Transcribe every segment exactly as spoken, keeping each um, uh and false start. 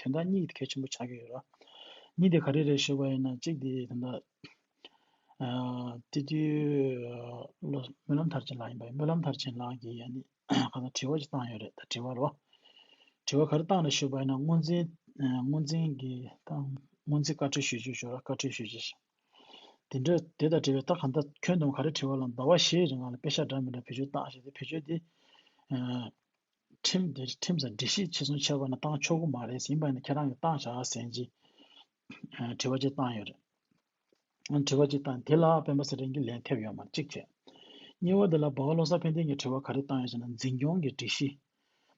དོན་དག་གཉིས་དེ་གལ་ཆེན་པོ་ཆགས་ཀྱི་ཡོད་རེད། གཉིས་དེ་ག་རེ་རེད་ཞུས་པ་ཡིན་ན། གཅིག་དེ་ད་ལྟ་ཨ་སྤྱི་འཐུས་ཨ་བློ་སྨོན་ལམ་མཐར་ཕྱིན་ལགས་ཡིན་པ་ཡིན། སྨོན་ལམ་མཐར་ཕྱིན་ལགས་ཀྱིས་ཡ་ནི་ག་ཚོད་དྲི་བ་ཅིག་བཏང་ཡོད་རེད། ད་དྲི་བ་རོ། དྲི་བ་ག་རེ་བཏང་རེད་ཞུས་པ་ཡིན་ན། དངོས་འཛིན་ཨ་དངོས་འཛིན་གྱི་ད་དངོས་འཛིན་བཀའ་འཁྲོལ་ཞུ་རྒྱུ་ཞུ་ར། བཀའ་འཁྲོལ་ཞུ་རྒྱུ་ཞུ། དེ་འདྲ་དེ་དང་འབྲེལ་བའི་ད་གང་ལྟར་ཁྱོན་བསྡོམས་ག་རེ་དྲི་བ་ལབ་ན། ཟླ་བ་བཞིའི་རིང་ལ་དཔེ་ཤག་འདྲ་མི་འདྲ་བེད་སྤྱོད་བཏང་བྱས་ཏེ། བེད་སྤྱོད་དེ་ཨ་ཁྲིམས་དེ་ཁྲིམས་སམ་སྒྲིག་གཞི་ཕྱིར་ཚོང་བྱས་པ་ན་བཏང་ཆོག་གི་མ་རེད། ཡིན་པ་ཡིན་ན་ཁྱེད་རང་གིས་བཏང་བཞག་ཟེར་གྱི་ཨ་དྲི་བ་ཅིག་བཏང་ཡོད་རེད། དྲི་བ་ཅིག་བཏང་། དེ་ལ་སྤེན་པ་ཚེ་རིང་གིས་ལན་ཐེབས་ཡོད་མ་རེད། གཅིག་བྱས། གཉིས་པ་དེ་ལ་འབའ་བ་བློ་བཟང་ཕན་བདེ་གིས་དྲི་བ་ག་རེ་བཏང་ཡོད་ཟེར་ན། འཛིན་སྐྱོང་གི་སྒྲིག་གཞི།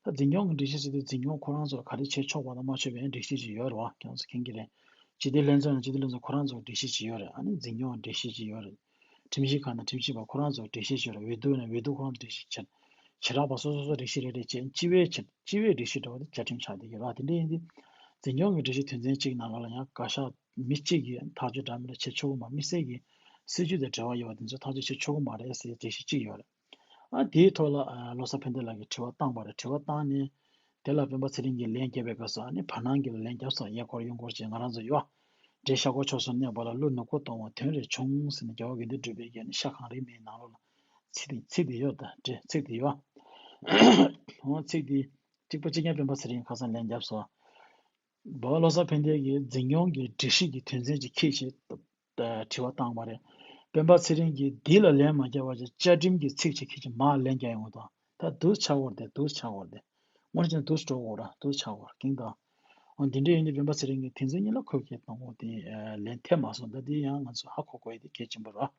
ད་འཛིན་སྐྱོང་གི་སྒྲིག་གཞི་ཟེར་དུས་འཛིན་སྐྱོང་ཁོ་རང་ཚོར་ག་རེ་བྱེད་ཆོག་པ་དང་མ་ཆོག་པའི་སྒྲིག་གཞི་ཅིག་ཡོད་རེད་བ། ཁྱེད་ཚོ་མཁྱེན་གྱི་རེད། སྤྱི་བདེ་ལྷན་ཚོགས་ནང་སྤྱི་བདེ་ལྷན་ཚོགས་ཁོ་རང་ཚོར་སྒྲིག་གཞི་ཅིག་ཡོད་རེད། ཨ་ནི་འཛིན་སྐྱོང་སྒྲིག་གཞི་ཅིག་ཡོད་རེད། ཁྲིམས་ཞིབ་ཁང་དང་ཁྲིམས་ཞིབ་པ་ཁོ་རང་ཚོར་སྒྲིག་གཞི་ཅིག་ཡོད་རེད། འོས་བསྡུ་ནས་འོས་བསྡུ་ཁོ་རང་ཚོར་སྒྲིག་གཞི་བྱས། བྱེ་བྲག་པ་སོ་སོ་སོ་སྒྲིག་གཞི་རེ་རེ་བྱས། སྤྱི་བའི་ཆེད། སྤྱི་བའི་སྒྲིག་གཞི་འདྲ་བོ་དེ་བཅའ་ཁྲིམས་ཆགས་བསྡད་ཀྱི་རེད་བ། དེ་འདྲ་ཡིན་དུས་འཛིན་སྐྱོང་གི་སྒྲིག་གཞི་དོན་ཚན་གཅིག་ནང་ལོགས་ལ་ཡང་བཀའ་ཤག་མི་གཅིག་གིས་ཐག་གཅོད་འདྲ་མི་འདྲ་བྱེད་ཆོག་གི་མ། དམིགས་བསལ་གྱི་སྲིད་ཇུས་དང་འབྲེལ་བ་ཡོད་པ་དེ་ཚོ་ཐག་གཅོད་བྱེད་ཆོག་གི་མ་རེད་ཟེར་སྒྲིག་གཞི་གཅིག་ཡོད་རེད། ཨ་དེའི་ཐོག་ལ་ཨ་བློ་བཟང་ཕན་བདེ་ལགས་ཀྱིས་དྲི་བ་བཏང་པ་རེད། དྲི་བ་བཏང་ནས་དེ་ལ་སྤེན་པ་ཚེ་རིང་གིས་ལན་བརྒྱབ་པའི་སྐབས་སུ། ཨ་ནི་བར་སྣང་གི་ལན་བརྒྱབ་སོང་། གཡས་སྐོར་གཡོན་སྐོར་བྱས། ང་རང་ཚོ་ཡོད། འདྲེ་ཤ་ཁོག་ཕྱོགས་སུ་གནས་པ་ལ། ཀླུ་ནུ་རྐོ་གཏོང་བ་དོན་རེ་བྱུང་ཟེར་ནས། རྒྱལ་བ་དགེ་འདུན་གྲུབ་པའི་ཡ་ནི་ཤ་གང་རེད་མིའི་ནང་ལོགས་ལ། ཚིག་དེ་ཚིག་དེ་ཡོད་ད། འདྲེ་ཚིག་དེ་ཡོད། འོ་ཚིག་དེ་གཅིག་པ་གཅིག་རྐྱང་སྤེན་པ་ཚེ་རིང་ཁ་སང་ལན་བརྒྱབ་སོང་། འབའ་བ་བློ་བཟང་ཕན་བདེ་གིས་འཛིན་སྐྱོང་གི་སྒྲིག་གཞི་གི་དོན་ཚན་ཅིག་ཁྱེར་བྱས་དྲི་བ་བཏང་བ་རེད། སྤེན་པ་ཚེ་རིང་གིས་འདི་ལ་ལན་མ་བརྒྱབ་པ་བྱས། བཅའ་ཁྲིམས་ཀྱི་ཚིག་ཅིག་ཁྱེར་བྱས་མར་ལན་རྒྱག་ཡོང་གི་འདུག་ད་འདུག་ཆགས་ཡོད་རེད་དེ། འདུག་ཆགས་ཡོད་རེད་དེ། དངོས་གནས་འདུག་འགྲོ་གི་ཡོད་རེད། འདུག་ཆགས་ཡོད་རེད། གང་ལྟར་འོ་འདི་འདྲ་ཡིན་དུས་སྤེན་པ་ཚེ་རིང་གིས་དེ་ཚོ་གཉིས་ལ་ཁོས་སྐད་གཏོང་གོ་དེ་ལན་ཐེབས་མ་སོང་། ད་དེ་ཡང་ང་ཚོ་ཧ་གོ་དགོས་ཡ་དེ་གལ་ཆེན་པོ་རེད།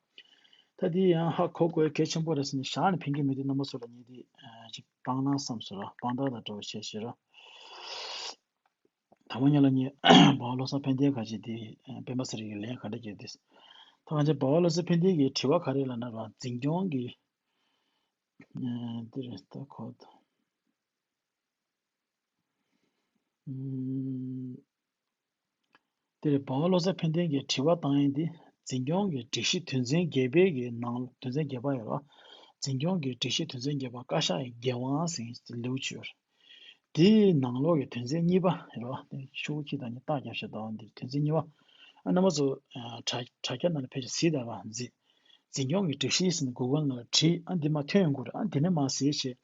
ད་དེ་ཡང་ཧ་གོ་དགོས་ཡ་གལ་ཆེན་པོ་རེད་ཟེར་ནས་བཞག་ནས་ཕན་གྱི་མེད་དུས། རྣམ་པ་ཚོ་ལ་ངས་དེ་ཅིག་བཏང་ན་བསམ་སོང་ར། དཔང་རྟགས་དང་འདྲ་བོ་བྱས་བྱས་ར། ད་མ་ཉལ་ལ་ངས་འབའ་བ་བློ་བཟང་ཕན་བདེ་ག་ཅིག་དེ་སྤེན་པ་ཚེ་རིང་གི་ལན་ག་འདྲ་བརྒྱབ་དེ། ད་ང་ཚོ་འབའ་བ་བློ་བཟང་ཕན་བདེ་གི་དྲི་བ་ག་རེ་ལབ་ན་ར། འཛིན་སྐྱོང་གི་ཨ་དེ་རེད་ད་ཁོ། ཨམ། དེ་རེད། འབའ་བ་བློ་བཟང་ཕན་བདེ་གིས་དྲི་བ་བཏང་ཡས་འདི་འཛིན་སྐྱོང་གི་སྒྲིག་གཞི་དོན་ཚན་བརྒྱད་པའི་གི་ནང་། དོན་ཚན་བརྒྱད་པ་ཡོད་ར། འཛིན་སྐྱོང་གི་སྒྲིག་གཞི་དོན་ཚན་བརྒྱད་པ་བཀའ་ཤག་གི་འགན་དབང་ཟེར་ལེའུ་ཅིག་ཡོད་རེད། དེའི་ནང་ལོགས་ཀྱི་དོན་ཚན་གཉིས་པ་རེད་བ། དེ་ཤོག་གུ་ཁྱེར་དང་ནི་རྟགས་རྒྱབ་བཞག་ད་བ། འདིར་དོན་ཚན་གཉིས་པ། ཨ་རྣམ་པ་ཚོ་ཨ་དྲ་དྲ་རྒྱ་ནང་ལ་ཕལ་ཆེར་གཟིགས་དང་བ། འཛིན་འཛིན་སྐྱོང་གི་སྒྲིག་གཞི་ཟེར་ནས་གུ་གལ་ནང་ལ་བྲིས། ཨ་འདི་མ་ཐོན་ཡོང་གི་རེད། ཨ་འདི་ནས་མར་གཟིགས་བྱས།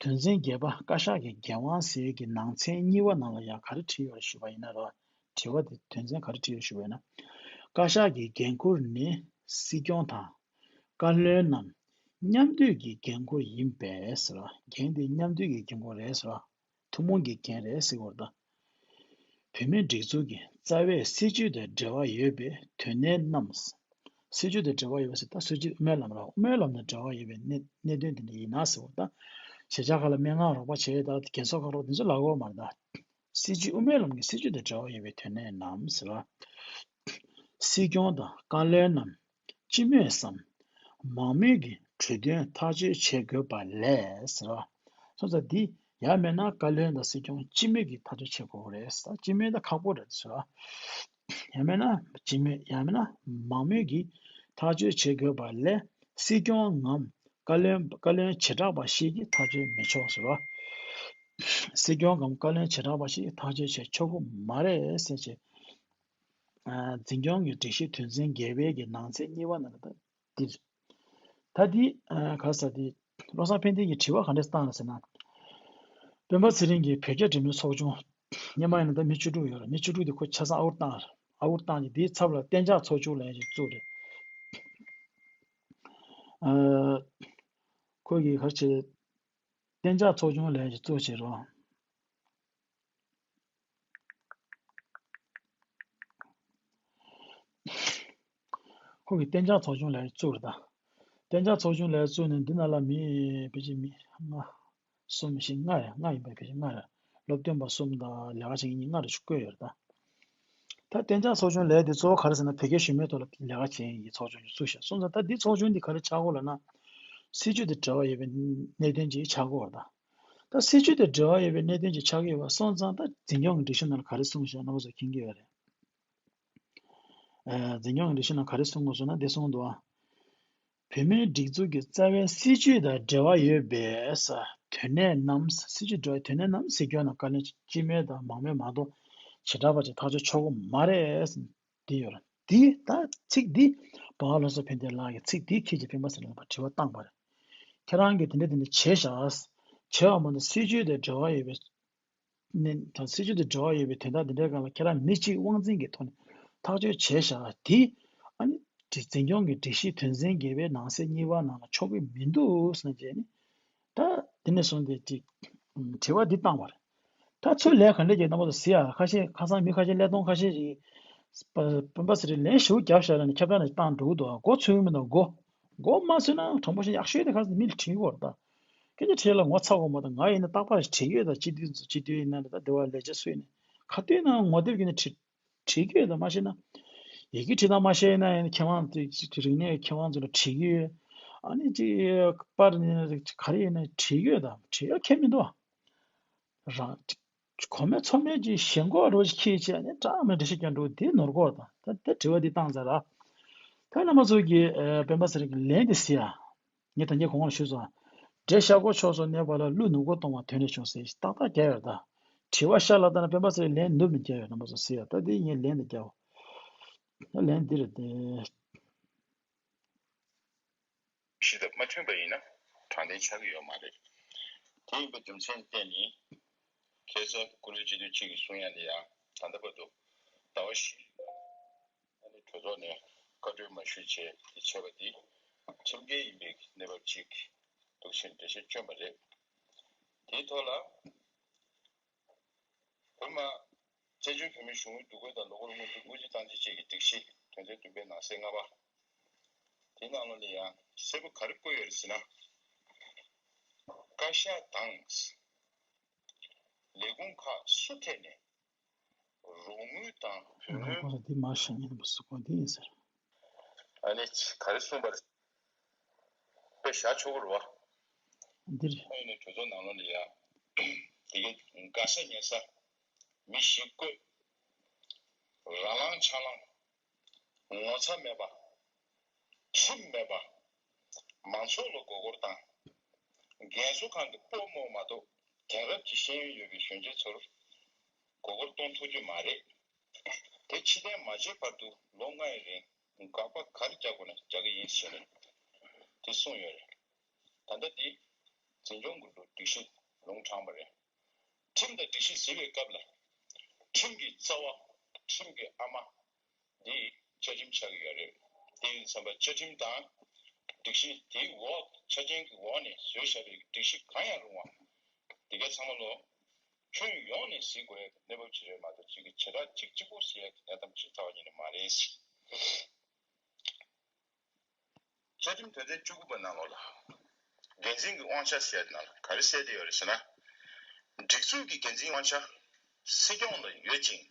དོན་ཚན་བརྒྱད་པ་བཀའ་ཤག་གི་འགན་དབང་ཟེར་གྱི་ནང་ཚན་གཉིས་པ་ནང་ལ་ཡང་ག་རེ་བྲིས་ཡོད་ཞུས་པ་ཡིན་ན་ར། དྲི་བ་དེ་དོན་ཚན་ག་རེ་བྲིས་ཡོད་ཞུས་པ་ཡིན་ན། བཀའ་ཤག་གི་འགན་ཁུར་ནི་སྲིད་སྐྱོང་དང་བཀའ་བློན་རྣམས་མཉམ་འདུས་ཀྱི་འགན་ཁུར་ཡིན་པས་ཟེར་བ། འགན་དེ་མཉམ་འདུས་ཀྱི་འགན་ཁུར་རེད་ཟེར་བ། ཐུན་མོང་གི་འགན་རེད་ཟེར་བ་རེད་ད། བོད་མིའི་སྒྲིག་འཛུགས་ཀྱི་རྩ་བའི་སྲིད་ཇུས་དང་འབྲེལ་བ་ཡོད་པའི་དོན་གནད་རྣམས། སྲིད་ཇུས་དང་འབྲེལ་བ་ཡོད་པ་ཟེར་ད། སྲིད་ཇུས་དབུ་མའི་ལམ་ར། དབུ་མའི་ལམ་དང་འབྲེལ་བ་ཡོད་པའི་གནད་གནད་དོན་དེ་འདྲ་ཡིན་ན་ཟེར་བ་ད། གཞིས་ཆགས་ཁག་ལ་སྨན་ཁང་རོགས་པ་བྱས་ད། རྒན་གསོ་ཁང་རོགས། དེ་ཚོ་ལབ་ཀྱི་ཡོད་མ་རེད་ད། སྲིད་ཇུས། དབུ་མའི་ལམ་གྱི་སྲིད་ཇུས་དང་འབྲེལ་བ་ཡོད་པའི་དོན་གནད་རྣམས་ཟེར་བ། སྲིད་སྐྱོང་དང་བཀའ་བློན་རྣམས་སྤྱི་མོས་སམ་མང་མོས་ཀྱིས་གྲོས་མཐུན་ཐག་གཅོད་བྱེད་དགོས་པ་ལས་ཟེར་བ། སོང་ཙང་འདི་ཡང་མིན་ན་བཀའ་བློན་དང་སྲིད་སྐྱོང་སྤྱི་མོས་ཀྱིས་ཐག་གཅོད་བྱེད་དགོས་རེད་ཟེར། སྤྱི་མོས་ད་ཁག་པོ་རེད་ཟེར་བ། ཡང་མིན་ན་སྤྱི་མོས། ཡང་མིན་ན་མང་མོས་ཀྱིས་ཐག་གཅོད་བྱེད་དགོས་པ་ལས། སྲིད་སྐྱོང་ངམ་བཀའ་བློན། བཀའ་བློན་བྱེ་བྲག་པ་ཞིག་གིས་ཐག་གཅོད་མི་ཆོག་ཟེར་བ། སྲིད་སྐྱོང་ངམ་བཀའ་བློན་བྱེ་བྲག་པ་ཞིག་གིས་ཐག་གཅོད་བྱེད་ཆོག་གི་མ་རེད་ཟེར་བྱས། ཨ་འཛིན་སྐྱོང་གི་སྒྲིག་གཞི་དོན་ཚན་བརྒྱད་པའི་གི་ནང་ཚན་གཉིས་པ་ནང་ལ་ད་འདིར། ད་འདི་ཨ་ག་ས་འདི་བློ་བཟང་ཕན་བདེ་གིས་དྲི་བ་ག་འདྲས་བཏང་ལ་ཟེར་ན། སྤེན་པ་ཚེ་རིང་གིས་བོད་རྒྱ་འབྲེལ་མོལ་ཚོགས་ཆུང་། སྔོན་མ་ཡིན་ན་ད་མི་བཅུ་དྲུག་ཡོད་རེད། མི་བཅུ་དྲུག་དེ་ཁོ་ཆ་ཚང་ཨ་ཧུར་བཏང་རེད། ཨ་ཧུར་བཏང་ནས་དེའི་ཚབ་ལ་གཏན་འཇགས་ཚོགས་ཆུང་ལབ་ཡ་ཅིག་བཙུགས་རེད། ཨ་ཁོ་གིས་ག་རེ་བྱས། གཏན་འཇགས་ཚོགས་ཆུང་ལབ་ཡ་ཅིག་བཙུགས་བྱས་རོགས། ཁོ་གིས་གཏན་འཇགས་ཚོགས་ཆུང་ལབ་ཡ་བཙུགས་རེད་ད། གཏན་འཇགས་ཚོགས་ཆུང་ལབ་ཡ་བཙུགས་ནས་འདི་ནང་ལ་མི་ཕལ་ཆེར་མི་ལྔ། གསུམ་བཞི་ལྔ་རེད། ལྔ་ཡིན་པ། ཕལ་ཆེར་ལྔ་རེད། སློབ་སྟོན་པ་གསུམ་དང་ལས་ཀ་བྱེད་མཁན་གཉིས་ལྔ་རེ་ཞིག་བསྐོས་ཡོད་རེད་ད། ད་གཏན་འཇགས་ཚོགས་ཆུང་ལབ་ཡ་དེ་གཙོ་བོ་ག་རེ་ཟེར་ན། བོད་རྒྱ་གཞུང་མིན་ཐོག་ལ་ལས་ཀ་བྱེད་མཁན་གྱི་ཚོགས་ཆུང་ཞིག་བཙུགས་ཤག་སོང་ཙང་ད་འདི་ཚོགས་ཆུང་འདི་ག་རེ་ཆགས་ཀྱི་ཡོད་ལབ་ན། སྲིད་ཇུས་དང་འབྲེལ་བ་ཡོད་པའི་གནད་དོན་ཅིག་ཆགས་ཀྱི་ཡོད་རེད་ད། ད་སྲིད་ཇུས་དང་འབྲེལ་བ་ཡོད་པའི་གནད་དོན་ཅིག་ཆགས་ཀྱི་ཡོད་པ་སོང་ཙང་། ད་འཛིན་སྐྱོང་གི་སྒྲིག་གཞི་ནང་ལ་ག་རེ་གསུངས་ཤག་རྣམ་པ་ཚོ་མཁྱེན་གྱི་ཡོད་རེད། ཨ་འཛིན་སྐྱོང་གི་སྒྲིག་གཞི་ནང་ག་རེ་གསུངས་དགོས་ཟེར་ན། འདི་གསུངས་འདུག་ཨ། བོད་མིའི་སྒྲིག་འཛུགས་ཀྱི་རྩ་བའི་སྲིད་ཇུས་དང་འབྲེལ་བ་ཡོད་པའི་ས་དོན་གནད་རྣམས། སྲིད་ཇུས་འབྲེལ་བའི་དོན་གནད་རྣམས་སྲིད་སྐྱོང་དང་བཀའ་བློན། སྤྱི་མོས་དང་མང་མོས་མ་གཏོགས་ བྱེ་བྲག་པ་ཅིག་ཐག་གཅོད་ཆོག་གི་མ་རེད་ཟེར་འདི་ཡོད་རེད། འདི་ད་ཚིག་འདི་འབའ་བ་བློ་བཟང་ཕན་བདེ་ལགས་ཀྱིས་ཚིག་འདི་ཁྱེད་ཀྱིས་སྤེན་པ་ཚེ་རིང་ལ་དྲི་བ་བཏང་པ་རེད། ཁྱེད་རང་གིས་དེ་འདྲ་དེ་འདྲ་བྱས་ཤག་བྱས་པ་མ་གཏོགས་སྲིད་བྱུས་དང་འབྲེལ་བ་ཡོད་པའི་ནི་དང་སྲིད་བྱུས་དང་འབྲེལ་བ་ཡོད་པའི་དོན་དག་འདི་འདྲའི་སྒང་ལ་ཁྱེད་རང་མི་གཅིག་དབང་འཛིན་གྱི་ཐོག་ནས་ཐག་གཅོད་བྱས་བཞག་དེ་ཨ་ནི་འཛིན་སྐྱོང་གི་སྒྲིག་གཞི་དོན་ཚན་བརྒྱད་པའི་ནང་གསེས་གཉིས་པ་ནང་ལ་ཆོག་གི་མི་འདུག་ཟེར་ནས་བྱས་ནས་ད་དེ་ནས་བཟུང་སྟེ་ཅིག་དྲི་བ་འདི་བཏང་བ་རེད། ད་ཚུར་ལན་ག་འདྲ་རྒྱག་རྣམ་པ་ཚོ་གཟིགས་ཨ། ཁ་ཤས་ཁ་སང་མི་ཁ་ཤས་ཀླད་སྟོང་ཁ་ཤས་ཤིག་སྤེན་པ་ཚེ་རིང་ལན་ཞེ་པོ་བརྒྱབ་བཞག་ལ་ནི་ཁྱབ་བསྒྲགས་ནས་བཏང་འགྲོ་གི་འདུག་མགོ་ཚོས་མི་འདུག་མགོ་མགོ་མ་ཚོས་ན་དྲང་པོ་བཤད་ཡག་ཤོས་དེ་ཁ་སང་མི་ལ་དྲིས་དགོས་རེད་ད། སྐད་ཆ་དྲིས་ལ་ངོ་ཚ་དགོས་མ་གཏོགས་ང་ཡིན་ན་རྟག་པར་དྲིས་ཡོད་ད། སྤྱི་འཐུས་ཚོ་སྤྱི་འཐུས་ཡིན་ན་རེད་ད། དེ་བ་ལས་བྱེད་སུ་ཡིན་ན་ག་དུས་ན་ངོ་དེབ་ཀྱི་ནི་དྲིས་དྲིས་ཡོད་ད། མ་ཤེས་ན་ཡི་གེ་བྲིས་ན་མ་ཤེས་ན་ཡིན་ན་མཁས་དབང་དེ་རིག་གནས་མཁས་དབང་ཚོ་ལ་དྲིས་ཡོད། ཨ་ནི་ཅི་པར་ནི་ག་རེ་ཡིན་ན་དྲིས་ཡོད་ད། དྲིས་ཡོད་ཁྱད་མི་འདུག་རང་གོ་མེད་ཚོར་མེད་ཀྱི་ཞེན་ཁོག་རོ་ཞིག་ཁྱེར་བྱས་ནས་སྐྲག་མེད་འགྲེལ་བཤད་རྒྱག་འགྲོ་དེ་ནོར་གོ་དང་ད་དེ་དྲི་བ་འདི་བཏང་ཚར་ར། ད་རྣམ་པ་ཚོ་གིས་སྤེན་པ་ཚེ་རིང་གི་ལན་འདི་གཟིགས་ཨ། ངས་ད་ངས་གོང་ལ་ཞུས་སོང་། འདྲེ་ཤ་སྒོ་ཕྱོགས་སུ་གནས་པ་ལ་ཀླུ་ནུབ་སྒོ་གཏོང་བ་དོན་རེ་བྱུང་ཟེར་ཏག་ཏག་རྒྱག་ཡོད་ད། དྲི་བ་ཤ་ལ་ལྟ་ན་སྤེན་པ་ཚེ་རིང་ལན་ནུབ་ནས་རྒྱག་ཡོད། རྣམ་པ་ཚོ་གཟིགས་ཨ། ད་འདི་ངས་ལན་འདི་རྒྱག་ད་ལན་འདི་རེད་དེ། གཞི་དང་མ་མཐུན་པ་ཡིན་ན་དྲང་བདེན་ཆགས་ཀྱི་ཡོད་མ་རེད། དེ་ཡིན་པའི་རྒྱུ་མཚན་བརྟེན་ནས་ཁ་སང་ཀུན་གླེང་སྤྱི་འཐུས་གཅིག་གིས་གསུང་ཡ་ལ་ཡང་ད་ལྟ་བར་དུ་ཟླ་བ་བཞི་ཨ་ནི་གྲོས་ཚོགས་ནས་བཀའ་འཁྲོལ་མ་ཞུས་བྱས་དེ་བྱས་པ་འདི་ཁྲིམས་འགལ་ཡིན་པའི་གནས་བབ་ཅིག་འདུག་ཕྱིན་འགྲེལ་བཤད་བསྐྱོན་པ་རེད། དེའི་ཐོག་ལ། བོད་མི་བཙན་བྱོལ་བོད་མིའི་གཞུང་གི་འདུ་འགོད་དང་ལོ་འཁོར་སྔོན་འགྲོ་དངུལ་རྩིས་བཏང་འཛིན་བཅས་ཀྱི་སྒྲིག་གཞི་དོན་ཚན་བདུན་པའི་ནང་གསེས་ལྔ་པ། དེའི་ནང་ལོགས་ལ་ཡང་གསལ་པོ་ག་རེ་བཀོད་ཡོད་རེད་ཟེར་ན། བཀའ་ཤག་དང་ལས་ཁུངས་ཁག་སུ་ཐད་ནས་རོགས་དངུལ་དང་བུ་ལོན། ཁོ་རང་འདི་མ་ཤེས་ཉིན་པ་སུ་གོ་འདི་ཡིན་ཟེར། ཨ་ནི་ག་རེ་གསུངས་པ་རེད། དཔེ་བཞག་ཆོག་གི་རེད་བ། འདིར། ཨ་ནི་གྲོས་ཚོགས་ནང་ལོགས་ལ་ཡ། དེ་གའི་དགའ་ས་ཉེ་ས། མི་ཞིག་བསྐོས། རང་ལངས་ཆང་ལངས། ངོ་ཚ་མེད་པ། ཁྲིམས་མེད་པ། མང་ཚོགས་ལ་མགོ་སྐོར་བཏང་། རྒན་གསོ་ཁང་གི་སྤོ་རྨོ་མ་གཏོགས་རྒན་རབས་ཀྱི་ཤེས་ཡོན་ཡོད་པའི་གཞོན་སྐྱེས་ཚོར་མགོ་སྐོར་གཏོང་ཐུབ་ཀྱི་མ་རེད། དེ་ཕྱིར་འཐེན་མ་བྱས་བར་དུ་ལོ་ལྔ་ཡི་རིང་དགག་པ་ག་རེ་རྒྱག་དགོས་ན་རྒྱག་གི་ཡིན་ཞེས་ནས་དེ་གསུངས་ཡོད་རེད། ད་ལྟ་འདི་འཛིན་སྐྱོང་གི་སྒྲིག་གཞི་ལུང་དྲངས་པ་རེད། ཁྲིམས་དང་སྒྲིག་གཞི་ཟེར་བའི་སྐབས་ལ་ཁྲིམས་ཀྱི་རྩ་བ། ཁྲིམས་ཀྱི་ཨ་མ། འདི་བཅའ་ཁྲིམས་ཆགས་ཀྱི་ཡོད་རེད། དེ་ཡིན་ཙམ་པ་བཅའ་ཁྲིམས་དང་སྒྲིག་གཞི་དེའི་འོག་ཆ་རྐྱེན་གྱི་འོག་ནས་བཟོས་བཞག་པའི་སྒྲིག་གཞི་གང་ཡང་རུང་བ། འདི་ག་ཚང་མ་ལོ། ཁྱོན་ཡོངས་ནས་གཟིགས་དགོས་ཡ་གནས་བབ་ཅིག་རེད་མ་གཏོགས་གཅིག་གི་བྱེ་བྲག་གཅིག་གཅིག་པོ་ཟེར་ཡ་གི་གནས་སྟངས་ཅིག་རྩ་བ་ཉིད་ནས་མ་རེད། བཅའ་ཁྲིམས་དོན་ཚན་བཅུ་དགུ་པ་ནང་ལོགས་ལ། འགན་འཛིན་གྱི་དབང་ཆ་ཟེར་ཡ་དེ་ནང་ལ་ག་རེ་གསལ་བསྡད་ཡོད་རེད་ཟེར་ན། སྒྲིག་འཛུགས་ཀྱི་འགན་འཛིན་དབང་ཆ་སྲིད་སྐྱོང་ལ་ཡོད་ཅིང་།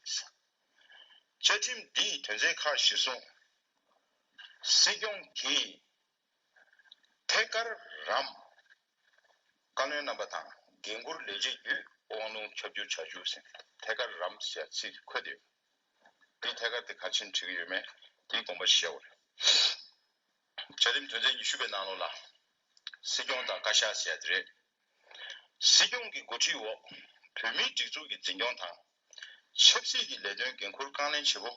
བཅའ་ཁྲིམས་འདིའི་དོན་ཚན་ཁག་གཞིར་བཟུང་། སྲིད་སྐྱོང་གིས་ཐད་ཀར་རམ། བཀའ་བློན་རྣམ་པ་དང་འགན་འཁུར་ལས་བྱེད་བརྒྱུད་དབང་ལུང་ཁྱབ་བསྒྱུར་བྱ་རྒྱུ་ཟེར། ཐད་ཀར་རམ་ཟེར་ཚིག་འཁོད་དེ། དེ་ཐད་ཀར་དེ་ག་ཕྱིན་བྲིས་ཀྱི་ཡོད་མེད་དེའི་དགོངས་པ་བཞེས་པ་རེད། བཅའ་ཁྲིམས་དོན་ཚན་ཉི་ཤུ་པའི་ནང་ལོགས་ལ། སྲིད་སྐྱོང་དང་བཀའ་ཤག་ཟེར་ཡ་དེ་རེད། སྲིད་སྐྱོང་གི་འགོ་ཁྲིད་འོག་བོད་མིའི་སྒྲིག་འཛུགས་ཀྱི་འཛིན་སྐྱོང་དང་། ཆབ་སྲིད་ཀྱི་ལས་དོན་འགན་འཁུར་རྐང་ལེན་བྱེད་པོ།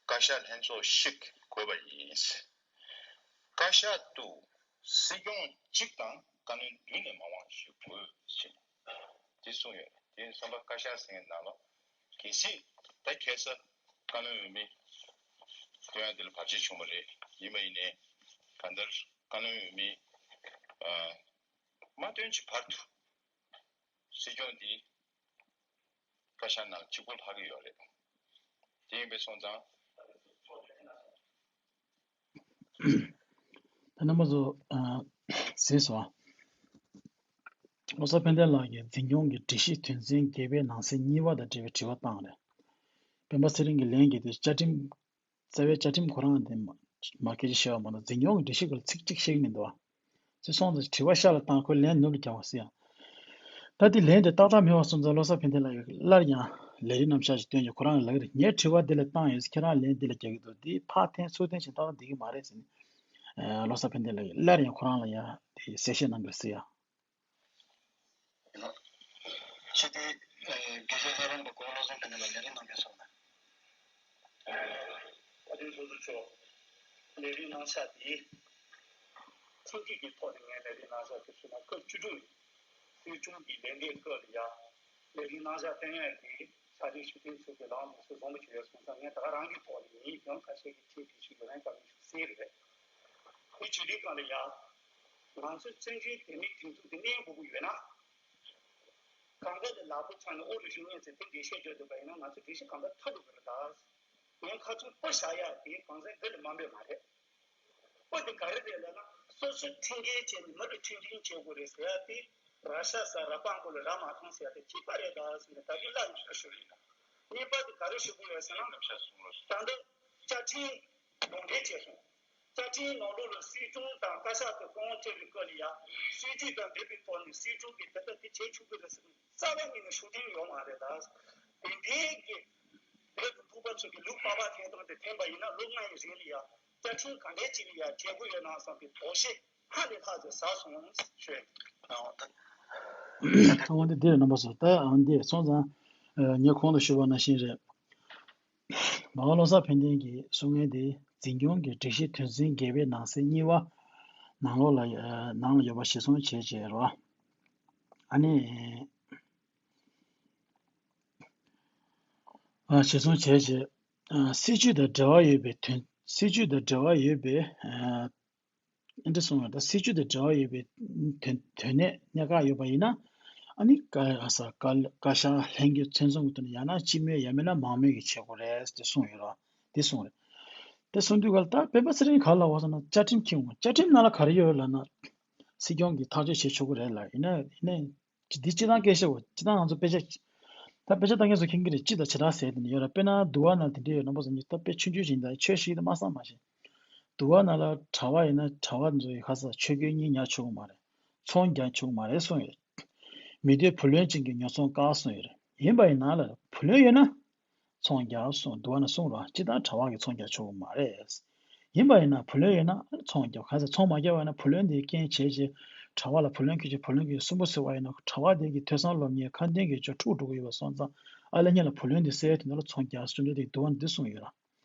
བཀའ་ཤག་ལྷན་ཚོགས་ཤིག་དགོས་པ་ཡིན། བཀའ་ཤག་ཏུ་སྲིད་སྐྱོང་གཅིག་དང་བཀའ་བློན་བདུན་ནས་མ་མང་ཞིག་དགོས་ཞེས་དེ་གསུངས་ཡོད། དེ་ཡིན་ཙང་བཀའ་ཤག་ཟེར་མཁན་ནང་ལ་གལ་སྲིད་ད་ཁ་སང་བཀའ་བློན་འོས་མི་བཏོན་ཡ་དེ་ལ་བར་ཆད་བྱུང་བ་རེད། ཡིན་པ་ཡིན་ནའི་གང་ལྟར་བཀའ་བློན་འོས་མི་མ་བཏོན་གྱི་བར་དུ་སྲིད་སྐྱོང་འདི་བཀའ་ཤག་ནང་གཅིག་པུ་ལྷག་གི་ཡོད་རེད། དེ་ཡིན་པའི་སོང་ཙང་། ད་རྣམ་པ་ཚོ་གཟིགས་སོང་། བློ་བཟང་ཕན་བདེ་ལགས་ཀྱིས་འཛིན་སྐྱོང་གི་སྒྲིག་གཞི་དོན་ཚན་བརྒྱད་པའི་ནང་གསེས་གཉིས་པ་དང་འབྲེལ་བའི་དྲི་བ་བཏང་རེད། སྤེན་པ་ཚེ་རིང་གིས་ལན་བརྒྱབ་དུས་བཅའ་ཁྲིམས། རྩ་བའི་བཅའ་ཁྲིམས་ཁོ་རང་དེ་མ་མ་སྐད་ཆ་བཤད་པ་མ་གཏོགས་འཛིན་སྐྱོང་གི་སྒྲིག་གཞི་སྐོར་ལ་ཚིག་གཅིག་བཤད་ཀྱི་མི་འདུག་བ། ཚེ་སོང་ཙང་དྲི་བ་ཤ་ལ་བཏང་ཁོས་ལན་ནུབ་ལ་རྒྱག་པ་ཟེར་ཡ། ད་དེ་ལན་དེ་ཏག་ཏག་མེད་པ་སོང་ཙང་བློ་བཟང་ཕན་བདེ་ལགས་ཀྱིས་སླར་ཡང་ལས་རིམ་རྣམ་གཞག་ཅིག་སྟོན་རྒྱུ་ཁོ་རང་གི་ལག་རེད། ངས་དྲི་བ་འདི་ལ་བཏང་ཡོད་ཟེར་ཁྱེད་རང་ལན་འདི་ལ་རྒྱག་གི་འདུག་འདི་ཕར་འཐེན་ཚུར་འཐེན་བྱས་ཏག་ཏག་འགྲིག་གི་མ་རེད་ཟེར་ནས། བློ་བཟང་ཕན་བདེ་ལགས་ཀྱིས་སླར་ཡང་ཁོ་རང་ལ་ཡང་དེ་གསལ་བཤད་གནང་དགོས་ཟེར་ཡ། ཕྱི་དྲིལ་དགེ་བཤེས་ལྷ་རམས་པ་གོང་བློ་བཟང་ཕན་བདེ་ལགས་ལས་རིམ་གནང་བའི་ ཚོ་ལས་རིམ་གནང་ས་དེ། ཐེངས་གཅིག་གི་ཐོག་ནས་ངས་ལས་རིམ་གནང་ས་དེ་ཚོ་ན་སྐབས་བཅུ་དྲུག་སྲིད་སྐྱོང་གི་ལས་འགན་སྐབས་ལ་ཡ་ལས་རིམ་གནང་ས་བསྟན་ཡག་གི་ས་གནས་ཞུ་མཁན་ཚོ་གི་ལམ་ལུགས་སྲོལ་བཟང་པོ་ཞིག་ཡོད་སོང་ཙང་། ངས་ད་ག་རང་གི་ཐོག་ནས་ཡིན་ཀྱང་ཁ་ཤས་ཀྱི་ཆེད་དུ་ཞུ་དགོས་རན་དཀའ་ངལ་ཞིག་སེལ་རེད། དེ་བྱེད་དུས་སྒང་ལ་ཡ་ང་ཚོའི་བཙན་བྱོལ་བོད་མིའི་སྒྲིག་འཛུགས་དེ་གནས་དགོས་ཀྱི་ཡོད་ན། གང་ག་ལ་ལག་པ་འཆང་ནས་ཨོ་རུ་ཞུ་ངེས་ཚེ་དེ་འགྲེལ་བཤད་རྒྱག་འདུག་པ་ཡིན་ན། ང་ཚོ་འགྲེལ་བཤད་གང་ག་ཐབས་སྡུག་རེད་ད། ངས་ཁ་ཚོན་པོ་བཞག་ཡག་དེ་གང་ཟག་འདི་ལ་མ་འབད་མ་རེད། ཨོ་དེ་ག་རེ་རེད་ལབ་ན། སོ་སོ་ཁྲིམས་འགལ་བྱས་ནས་མི་ལ་ཁྲིམས་འཛིན་བྱེད་དགོས་རེད་ཟེར་ཡག་དེ། ར་ཤ་ཟ་ར་སྤང་དགོས་ལ་ར་མ་འཐུང་ཟེར་ཡག་དེ་བྱིས་པ་རེད་ད་ཟེར་ནས་ད་གིན་བརླག་ཡོད་ཤོད་ཤོད་རེད་ད། གཉིས་པ་དེ་ག་རེ་ཞུ་དགོས་ཡོད་ཟེར་ན། ད་ལྟ་བཅའ་ཁྲིམས་ལུང་འདྲེན་བྱས་སོང་། བཅའ་ཁྲིམས་ནང་ལོགས་ལ་སྲིད་སྐྱོང་དང་བཀའ་ཤག་གི་དཔོན་ཁྲིད་པའི་སྐབས་ལ་ཡ་སྲིད་ཇུས་དང་འབྲེལ་བའི་ཐོག་ནས་སྲིད་སྐྱོང་གིས་དེ་ལྟར་དེ་བྱེད་ཆོག་གི་རེད་ཟེར་ནས་རྩ་བ་ཉིད་ནས་ཤུགས་རྐྱེན་ཡོད་མ་རེད་ད། དེ་འདྲའི་གི་བོད་ཀྱི་ཕྲུ་གུ་ཚོ་གི་ལུག་པགས་པ་འཐེན་སྟངས་དེ་འཐེན་པ་ཡིན་ན་ལོ་ལྔ་ཡི་རིང་ལ་ཡ་བཅའ་ཁྲིམས་ག་འདྲའི་ཅིག་ལ་ཡ་བྱེད་དགོས་ཡོད་ན་བསམ་པའི་དོགས་གཞི་ཧ་ལས་ལྷག་ཙམ་ཟ་སོང་ཞུ་ཡ་ཡིན། ཨ་འོ་འདི་འདིར་རྣམ་པ་ཚོ་ད་ཨ་འདི་སོང་ཙང་ངས་གོང་དུ་ཞུས་པ་ནང་བཞིན་རེད། མ་བ་བློ་བཟང་ཕན་བདེ་གིས་གསུང་མཁན་དེ་འཛིན་སྐྱོང་གི་སྒྲིག་གཞི་དོན་ཚན་བརྒྱད་པའི་ནང་གསེས་གཉིས་པ་ནང་ལོགས་ལ་ཨ་ནང་ལ་ཡོད་པ་གཞིར་བཟུང་བྱས་བྱས་རོ། ཨ་ནི་ཨ་གཞིར་བཟུང་བྱས་བྱས་ཨ་སྲིད་ཇུས་དང་འབྲེལ་བ་ཡོད་པའི་དོན། སྲིད་ཇུས་དང་འབྲེལ་བ་ཡོད་པའི་ཨ་འདི་གསུངས་ཡོད། ད་སྲིད་ཇུས་དང་འབྲེལ་བ་ཡོད་པའི་དོན་དོན་གནད་གནད་འགག་ཡོད་པ་ཡིན་ན། ཨ་ནི་བཀའ་ཨ་ས་བཀའ་བཀའ་ཤག་ལྷན་རྒྱས་མཚན་འཛོམས་ཀྱི་ཐོག་ནས་ཡང་ན་སྤྱི་མོས་ཡང་མིན་ན་མང་མོས་ཀྱིས་བྱེད་དགོས་རེད་དེ་གསུངས་ཡོད་ར། དེ་གསུངས་རེད། དེ་གསུངས་དུས་ག་ལ་ད་སྤེན་པ་ཚེ་རིང་ག་ལ་བ་སོང་ན་བཅའ་ཁྲིམས་འཁྱེར་འོང་། བཅའ་ཁྲིམས་ནང་ལ་ག་རེ་ཡོད་ལབ་ན། སྲིད་སྐྱོང་གིས་ཐག་གཅོད་བྱེད་ཆོག་གི་རེད་ལ། ཡིན་ན་ཡིན་ན་འདི་སྤྱི་བཏང་སྐད་ཆ་བ། སྤྱི་བཏང་ང་ཚོ་དཔེ་ཆ་ད་དཔེ་ཆ་ལྟ་མཁན་ཚོ་མཁྱེན་གྱི་རེད། སྤྱི་དང་བྱེ་བྲག་ཟེར་དེ་ནི་ཡོད་ར། དཔེར་ན་འདུལ་བ་ནང་དེ་འདྲ་ཡོད། རྣམ་པ་ཚོ་ཉིད་ད་དཔེ་ཆུང་ཆུང་ཞིག་ཡིན། ད་ཆོས་ཞིག་ད་མ་བསམ་མ་ཤེས། འདུལ་བ་ནང་ལ་གྲྭ་པ་ཡིན་ན་གྲྭ་པ་ཚོ་ཡི་ཁ་ས་ཆོས་གོས་གཉིས་ཉར་ཆོག་གི་མ་རེད། ཚོང་རྒྱག་ཆོག་གི་མ་རེད་གསུངས་ཡོད། མི་སྡེ་བུ་ལོན་ཅན་གྱི་ཉོ་ཚོང་བཀག་གསུངས་ཡོད་རེད། ཡིན་པ་ཡིན་ན་ལ་བུ་ལོན་ཡོད་ན་ཚོང་རྒྱག་གསུངས། འདུལ་བ་ན་གསུངས་རོགས། སྤྱི་བཏང་གྲྭ་པ་གིས་ཚོང་རྒྱག་ཆོག་གི་མ་རེད། ཡིན་པ་ཡིན་ན་བུ་ལོན་ཡོད་ན་ཚོང་རྒྱག་ག་ཚད་ཚོང་མ་རྒྱག་པ་ཡིན་ན་བུ་ལོན་དེ་རྐྱེན་བྱས་རྗེས་གྲྭ་པ་ལ་བུ་ལོན་ཁྱེར་རྗེས་བུ་ལོན་གྱི་སུན་པོ་ཟེར་བ་ཡིན་ན་གྲྭ་པ་དེ་གི་ཐོས་བསམ་སློབ་གཉེར་ཁ་འདོན་གྱི་ཆོ་འཁྲུག་འགྲོ་གི་ཡོད་པ་སོང་ཙང་ཨ་ལེ་ཉེ་ལ་བུ་ལོན་དེ་སེལ་དེ་འདྲ་ལ་ཚོང་རྒྱག་ཟེར་འདྲ་དེ་འདུལ་བ་འདི་གསུངས་ཡོད་ར།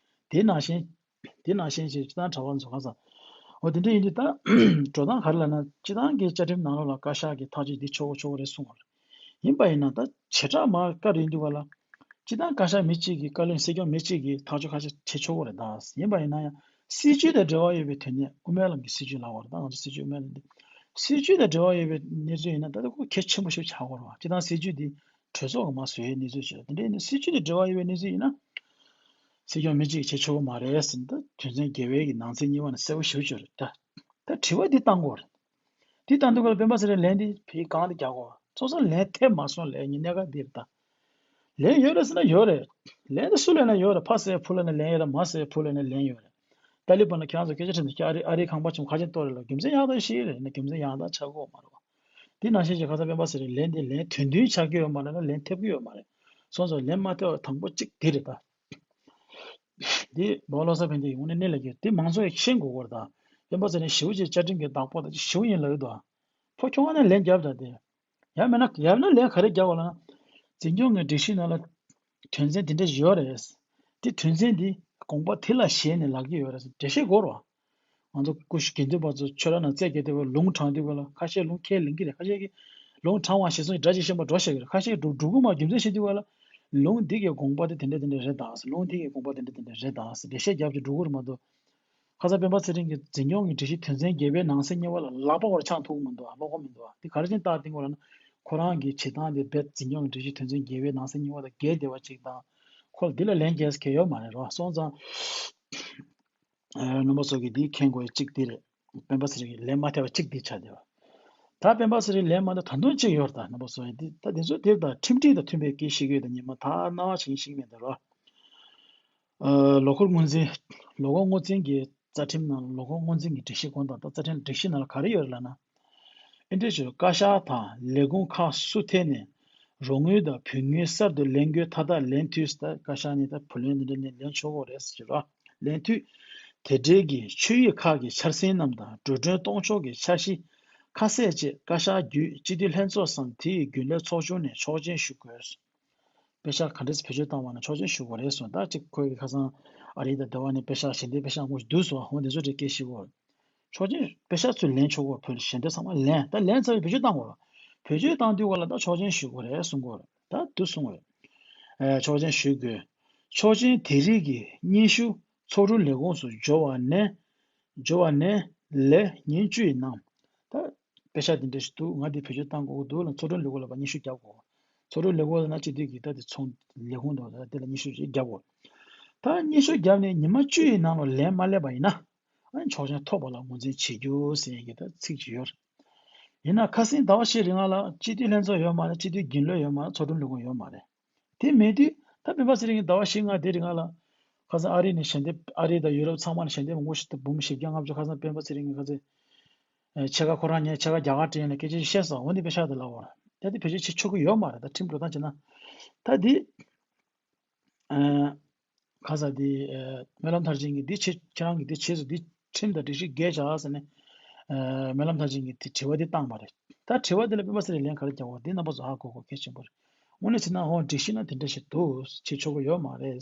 དེ་ནང་བཞིན་དེ་ནང་བཞིན་ཞིག་སྤྱི་བཏང་གྲྭ་པ་ཚོ་ག་ས། འོ་དེ་འདྲ་ཡིན་དུས་ད་འགྲོ་སྟངས་ག་རེ་ལབ་ན་སྤྱི་བཏང་གི་བཅའ་ཁྲིམས་ནང་ལོགས་ལ་བཀའ་ཤག་གི་ཐག་གཅོད་འདི་ཆོག་གོ་ཆོག་གོ་རེད་གསུངས་པ་རེད། ཡིན་པ་ཡིན་ན་ད་བྱེ་བྲག་མ་བཀའ་རེད་འདུག་ག་ལ། སྤྱི་བཏང་བཀའ་ཤག་མི་གཅིག་གིས་བཀའ་བློན་སྲིད་སྐྱོང་མི་གཅིག་གིས་ཐག་གཅོད་ཁ་ཤས་བྱེད་ཆོག་གི་རེད་ད། ཡིན་པ་ཡིན་ན་ཡང་སྲིད་ཇུས་དང་འབྲེལ་བ་ཡོད་པའི་དོན་གནད་དབུ་མའི་ལམ་གྱི་སྲིད་ཇུས་ལབ་པ་རེད་ད། ང་ཚོ་སྲིད་ཇུས་དབུ་མའི་ལམ་འདི་སྲིད་ཇུས་དང་འབྲེལ་བ་ཡོད་པའི་གནས་ཚུལ་ཡིན་ན་ད་ལྟ་ཁོ་གལ་ཆེན་པོ་ཞིག་ཆགས་ཀྱི་རེད་བ། སྤྱི་བཏང་སྲིད་ཇུས་འདི་གྲོས་ཚོགས་ཀྱིས་མར་བཟོ་ཡའི་གནས་ཚུལ་ཞིག་རེད། དེ་འདྲ་ཡིན་ན་སྲིད་ཇུས་དང་འབྲེལ་བ་ཡོད་པའི་གནས་ཚུལ་ཡིན་ན་སྲིད་སྐྱོང་མི་གཅིག་གིས་བྱེད་ཆོག་གི་མ་རེད་ཟེར་ནས་ད་དོན་ཚན་བརྒྱད་པའི་གི་ནང་གསེས་གཉིས་པ་ནས་གསལ་པོ་ཞེ་པོ་ཅིག་རེད་ད། ད་དྲི་བ་འདི་བཏང་དགོས་རེད། དེ་ལྟ་འདུག་ག་ལ་སྤེན་པ་ཚེ་རིང་ལན་དེ་ཕའི་གང་དུ་རྒྱག་གོ། སོ་སོ་ལན་ཐེབས་མ་སོང་ལས་ཉིན་གནད་འགག་འདིར་ད། ལན་ཡོད་རེད་ཟེར་ན་ཡོད་རེད། ལན་དེ་སུ་ལེན་ན་ཡོད་རེད། ཕ་ཟེར་བུ་ལེན་ན་ལན་ཡོད་རེད། མ་ཟེར་བུ་ལེན་ན་ལན་ཡོད་རེད། ཏཱ་ལི་བན་ལ་ཁྱེད་རང་ཚོ་སྐད་ཆ་དྲིས་ན་ཁྱེད་ཨ་རི་ཨ་རིའི་ཁང་པ་ཆེན་པོ་ཁ་ཆེན་གཏོར་རེད་ལ་རྒྱུ་མཚན་ཡག་ཐག་ཤེས་རེད་ན་རྒྱུ་མཚན་ཡག་ཐག་ཆགས་ཀྱི་ཡོད་མ་རེད་བ། དེ་ནང་བཞིན་གྱི་ཁ་སང་སྤེན་པ་ཟེར་རེད་ལན་དེ་ལན་དོན་མཐུན་ཆགས་ཀྱི་ཡོད་མ་རེད་ན་ལན་ཐེབས་ཀྱི་ཡོད་མ་རེད། སོང་ཙང་ལན་མ་ཐེབས་པ་དང་པོ་གཅིག་དེ་རེད་ད། འདི་མ་བ་བློ་བཟང་ཕན་བདེ་ཡིས་དངོས་གནས་གནད་ལ་འཁེལ་དེ་མང་ཚོགས་ཀྱིས་ཤེས་དགོས་སྐོར་དང་། སྤེན་པ་ཚེ་རིང་ཞེ་པོ་ཅིག་བཅའ་ཁྲིམས་ཀྱི་བདག་པོ་དང་ཅིག་ཞེ་པོ་ཡིན་ལབ་ཡོད་དོ། ཕོ་ཁྱོ་ག་ནས་ལན་བརྒྱབ་དང་དེ། ཡང་མིན་ན་ཡང་ན་ལན་ག་རེ་བརྒྱབ་པ་ལབ་ན། འཛིན་སྐྱོང་གི་སྒྲིག་གཞི་ནང་ལ་དོན་ཚན་དེ་འདྲ་ཞིག་ཡོད་རེད། དེ་དོན་ཚན་འདི་དགོངས་པ་དེ་ལ་བཞེས་ནས་ལབ་ཀྱི་ཡོད་རེད་ཟེར་འགྲེལ་བཤད་དགོས་རེད་བ། ང་ཚོ་སྐུ་ཞབས་དགེ་འདུན་པ་ཚོ་ཆོས་ར་ནང་རྩད་བརྒྱབ་དུས་སྐབས་ལུང་དྲངས་དུས་སྐབས་ལ་ཁ་ཤས་ལུང་ཁས་ལེན་གྱི་རེད། ཁ་ཤས་ཀྱིས་ལུང་དྲངས་པ་ཞེས་སོགས་ཀྱི་སྒྲ་ཅིག་ཤེས་པ་འགྲོ་བཤད་ཀྱི་རེད། ཁ་ཤས་ཀྱིས་སྒྲུབ་སྒྲུབ་ཀྱི་མ་རྒྱུ་མཚན་བཤད་དུས་སྐབས་ལ། ལུང་འདི་གི་དགོངས་པ་དེ་དེ་འདྲ་དེ་འདྲ་རེད་ད་ཟེར། ལུང་འདི་གི་དགོངས་པ་དེ་འདྲ་དེ་འདྲ་རེད་ད་ཟེར་འགྲེལ་བཤད་རྒྱབ་ཀྱི་འགྲོ་གི་རེད་མ་གཏོགས། ཁ་སང་སྤེན་པ་ཚེ་རིང་གིས་འཛིན་སྐྱོང་གི་སྒྲིག་གཞི་དོན་ཚན་བརྒྱད་པའི་ནང་གསེས་གཉིས་པ་ལ་ལག་པ་སྐོར་འཆང་ཐུབ་ཀྱི་མི་འདུག་ཨ་ཀློག་གི་མི་འདུག་ཨ། འདི་ག་རེ་བྱས་ནས་བཏགས་བསྟན་དགོས་ལབ་ན། ཁོ་རང་གི་བྱེད་སྟངས་དེ་རྦད་འཛིན་སྐྱོང་གི་སྒྲིག་གཞི་དོན་ཚན་བརྒྱད་པའི་ནང་གསེས་གཉིས་པ་དང་འགལ་བསྡད་པ་ཅིག་དང་། ཁོ་ལ་འདི་ལ་ལན་རྒྱག་ས་གང་ཡང་ཡོད་མ་རེད་རོ། སོང་ཙང་། ཨ་རྣམ་པ་ཚོ་གིས་འདི་མཁྱེན་དགོས་ཡ་གཅིག་འདི་རེད། སྤེན་པ་ཚེ་རིང་གིས་ལན་མ་ཐེབས་པ་གཅིག་འདི་ཆགས་བསྡད་པ། ད་སྤེན་པ་ཚེ་རིང་ལན་མ་ཐེབས་ད་དུང་གཅིག་ཡོད་རེད་ད་རྣམ་པ་ཚོ་ཡིན་འདི་ད་འདི་ཚོ་དེར་ད་ཁྲིམས་སྒྲིག་དང་མཐུན་པའི་སྐད་བཤད་ཀྱི་ཡོད་ད་ཉི་མ་ད་སྣང་བ་བྱེད་ཤེས་མེད་ད་རོ། ཨ་ལོ་འཁོར་སྔོན་འཛིན། ལོ་འཁོར་སྔོན་འཛིན་གྱི་རྩ་ཁྲིམས་ནང་ལོ་འཁོར་སྔོན་འཛིན་གྱི་སྒྲིག་གཞི་དགོངས་དག་ད་རྩ་ཁྲིམས་སྒྲིག་གཞི་ནང་ལ་ག་རེ་ཡོད་རེད་ལབ་ན། ཨེ་འདྲས་ཞུ་བཀའ་ཤག་དང་ལས་ཁུངས་ཁག་སུ་ཐད་ནས་རོགས་དངུལ་དང་བུན་དངུལ་གསར་དུ་ལེན་དགོས་མཐའ་དག་ལེན་འཐུས་ད་བཀའ་ཤག་ནས་ད་བུ་ལོན་འདི་འདྲ་ནས་ལེན་ཆོག་གོ་རེད་ཟེར་གྱི་རོ། ལེན་འཐུས། དེ་འབྲེལ་གྱི་ཆོད་ཡིག་ཁག་གི་འཆར་ཟིན་རྣམས་དང་འགྲོ་གྲོན་གཏོང་ཕྱོགས་ཀྱི་འཆར་གཞི་ཁ་གསལ་བཅས་བཀའ་ཤག་བརྒྱུད་སྤྱི་འཐུས་ལྷན་ཚོགས་སམ་དེ་ཡི་རྒྱུན་ལས་ཚོགས་ཆུང་ནས་ཆོག་མཆན་ཞུ་དགོས། པེ་ཤག་ག་འདྲས་བེད་སྤྱོད་བཏང་བ་ན་ཆོག་མཆན་ཞུ་དགོས་རེད་གསུངས། ད་ཅིག་ཁོའི་ཁ་སང་ཨ་རི་དང་འདྲ་བ་ནས་པེ་ཤག་ཞལ་འདེབས་པེ་ཤག་དངོས་ཤིག་བསྡུས་སོང་། འོ་འདི་ཚོ་འདྲའི་སྐད་ཤེས་དགོས། ཆོག་མཆན་པེ་ཤག་ཚུར་ལེན་ཆོག་གོ། བོད་ཞལ་འདེབས་ཚང་མ་ལེན། ད་ལེན་ཚར་བའི་བེད་སྤྱོད་བཏང་དགོས་ར། བེད་སྤྱོད་བཏང་དུས་ག་ལ་ད་ཆོག་མཆན་ཞུ་དགོས་རེད་གསུང་གོ་ར། ད་འདུག་གསུང་རེད། ཨེ་ཆོག་མཆན་ཞུ་དགོས། ཆོག་མཆན་དེ་རིགས་ཀྱི་སྙན་ཞུ་ཚོགས་དྲུང་ལས་ཁུངས་སུ་འབྱོར་བ་ནས་འབྱོར་བ་ནས་ལས་ཉིན་བཅུ་ཡི་ནང་། ད་པེ་ཤག་དེ་འདྲ་ཞིག་འདུག་ང་འདི་བེད་སྤྱོད་བཏང་དགོས་ཀྱི་འདུག་ལ་ཚོགས་དྲུང་ལས་ཁུངས་ལ་ཕར་སྙན་ཞུ་རྒྱག་དགོས། ཚོགས་དྲུང་ལས་ཁུངས་ལ་ན་སྤྱི་འཐུས་ཀྱི་ད་དེ་ཚོགས་ལས་ཁུངས་འདུག་ད་དེ་ལ་སྙན་ཞུ་ཅིག་རྒྱག་དགོས། ད་སྙན་ཞུ་བརྒྱབ་ནས་ཉི་མ་བཅུ་ཡི་ནང་ལ་ལན་མ་སླེབས་པ་ཡིན་ན། ཨ་ནི་ཆོག་མཆན་ཐོབ་པ་ལ་ངོས་འཛིན་བྱེད་རྒྱུ་ཟེར་ཡག་གི་ད་ཚིག་ཅིག་ཡོད་རེད། ཡིན་ན་ཁ་སང་ཟླ་བ་བཞི་རིང་ལ་སྤྱི་འཐུས་ལྷན་ཚོགས་ཡོད་མ་རེད། སྤྱི་འཐུས་རྒྱུན་ལས་ཡོད་མ་རེད། ཚོགས་དྲུང་ལས་ཁུངས་ཡོད་མ་རེད། དེ་མེད་དུས་ད་སྤེན་པ་ཚེ་རིང་གིས་ཟླ་བ་བཞི་ལྔ་དེ་རིང་ལ་ཁ་སང་ཨ་རི་ནས་ཞལ་འདེབས། ཨ་རི་དང་ཡུ་རོབ་ཚང་མ་ནས་ཞལ་འདེབས་དངོས་ཤིག་ད་འབུམ་བཞི་བརྒྱ་ལྔ་བཅུ་ཁ་སང་སྤེན་པ་ཚེ་རིང་གིས་ཁ་སང་ཕྱེད་ཀ་ཁོ་རང་ཉལ་ཕྱེད་ཀ་རྒྱ་གར་དྲན་ནས་སྐད་ཆ་ཞིག་བཤད་སོང་། འོ་འདི་པེ་ཤག་དེ་ལབ་པ་རེད། ད་དེ་བེད་སྤྱོད་བྱེད་ཆོག་གི་ཡོད་མ་རེད། ད་ཁྲིམས་འགྲོ་སྟངས་བྱས་ན། ད་དེ་ཨ་ཁ་ས་དེ་ཨ་སྨོན་ལམ་མཐར་ཕྱིན་གྱིས་འདི་བྱེད། ཁྱེད་རང་གིས་འདི་བྱས་སོང་། འདི་ཁྲིམས་དང་སྒྲིག་གཞི་འགལ་བྱ་ཟེར་ནས་ཨ་སྨོན་ལམ་མཐར་ཕྱིན་གྱིས་དེ་དྲི་བ་དེ་བཏང་བ་རེད། ད་དྲི་བ་དེ་ལ་སྤེན་པ་ཚེ་རིང་ལན་ག་རེ་རྒྱག་པ་འདི་རྣམ་པ་ཚོ་ཧ་གོ་དགོས་གལ་ཆེན་པོ་རེད། དངོས་གནས་བྱས་ན་ཧོ་སྒྲིག་གཞི་ན་དེ་འདྲ་ཞིག་འདུག་བྱེད་ཆོག་གི་ཡོད་མ་རེད།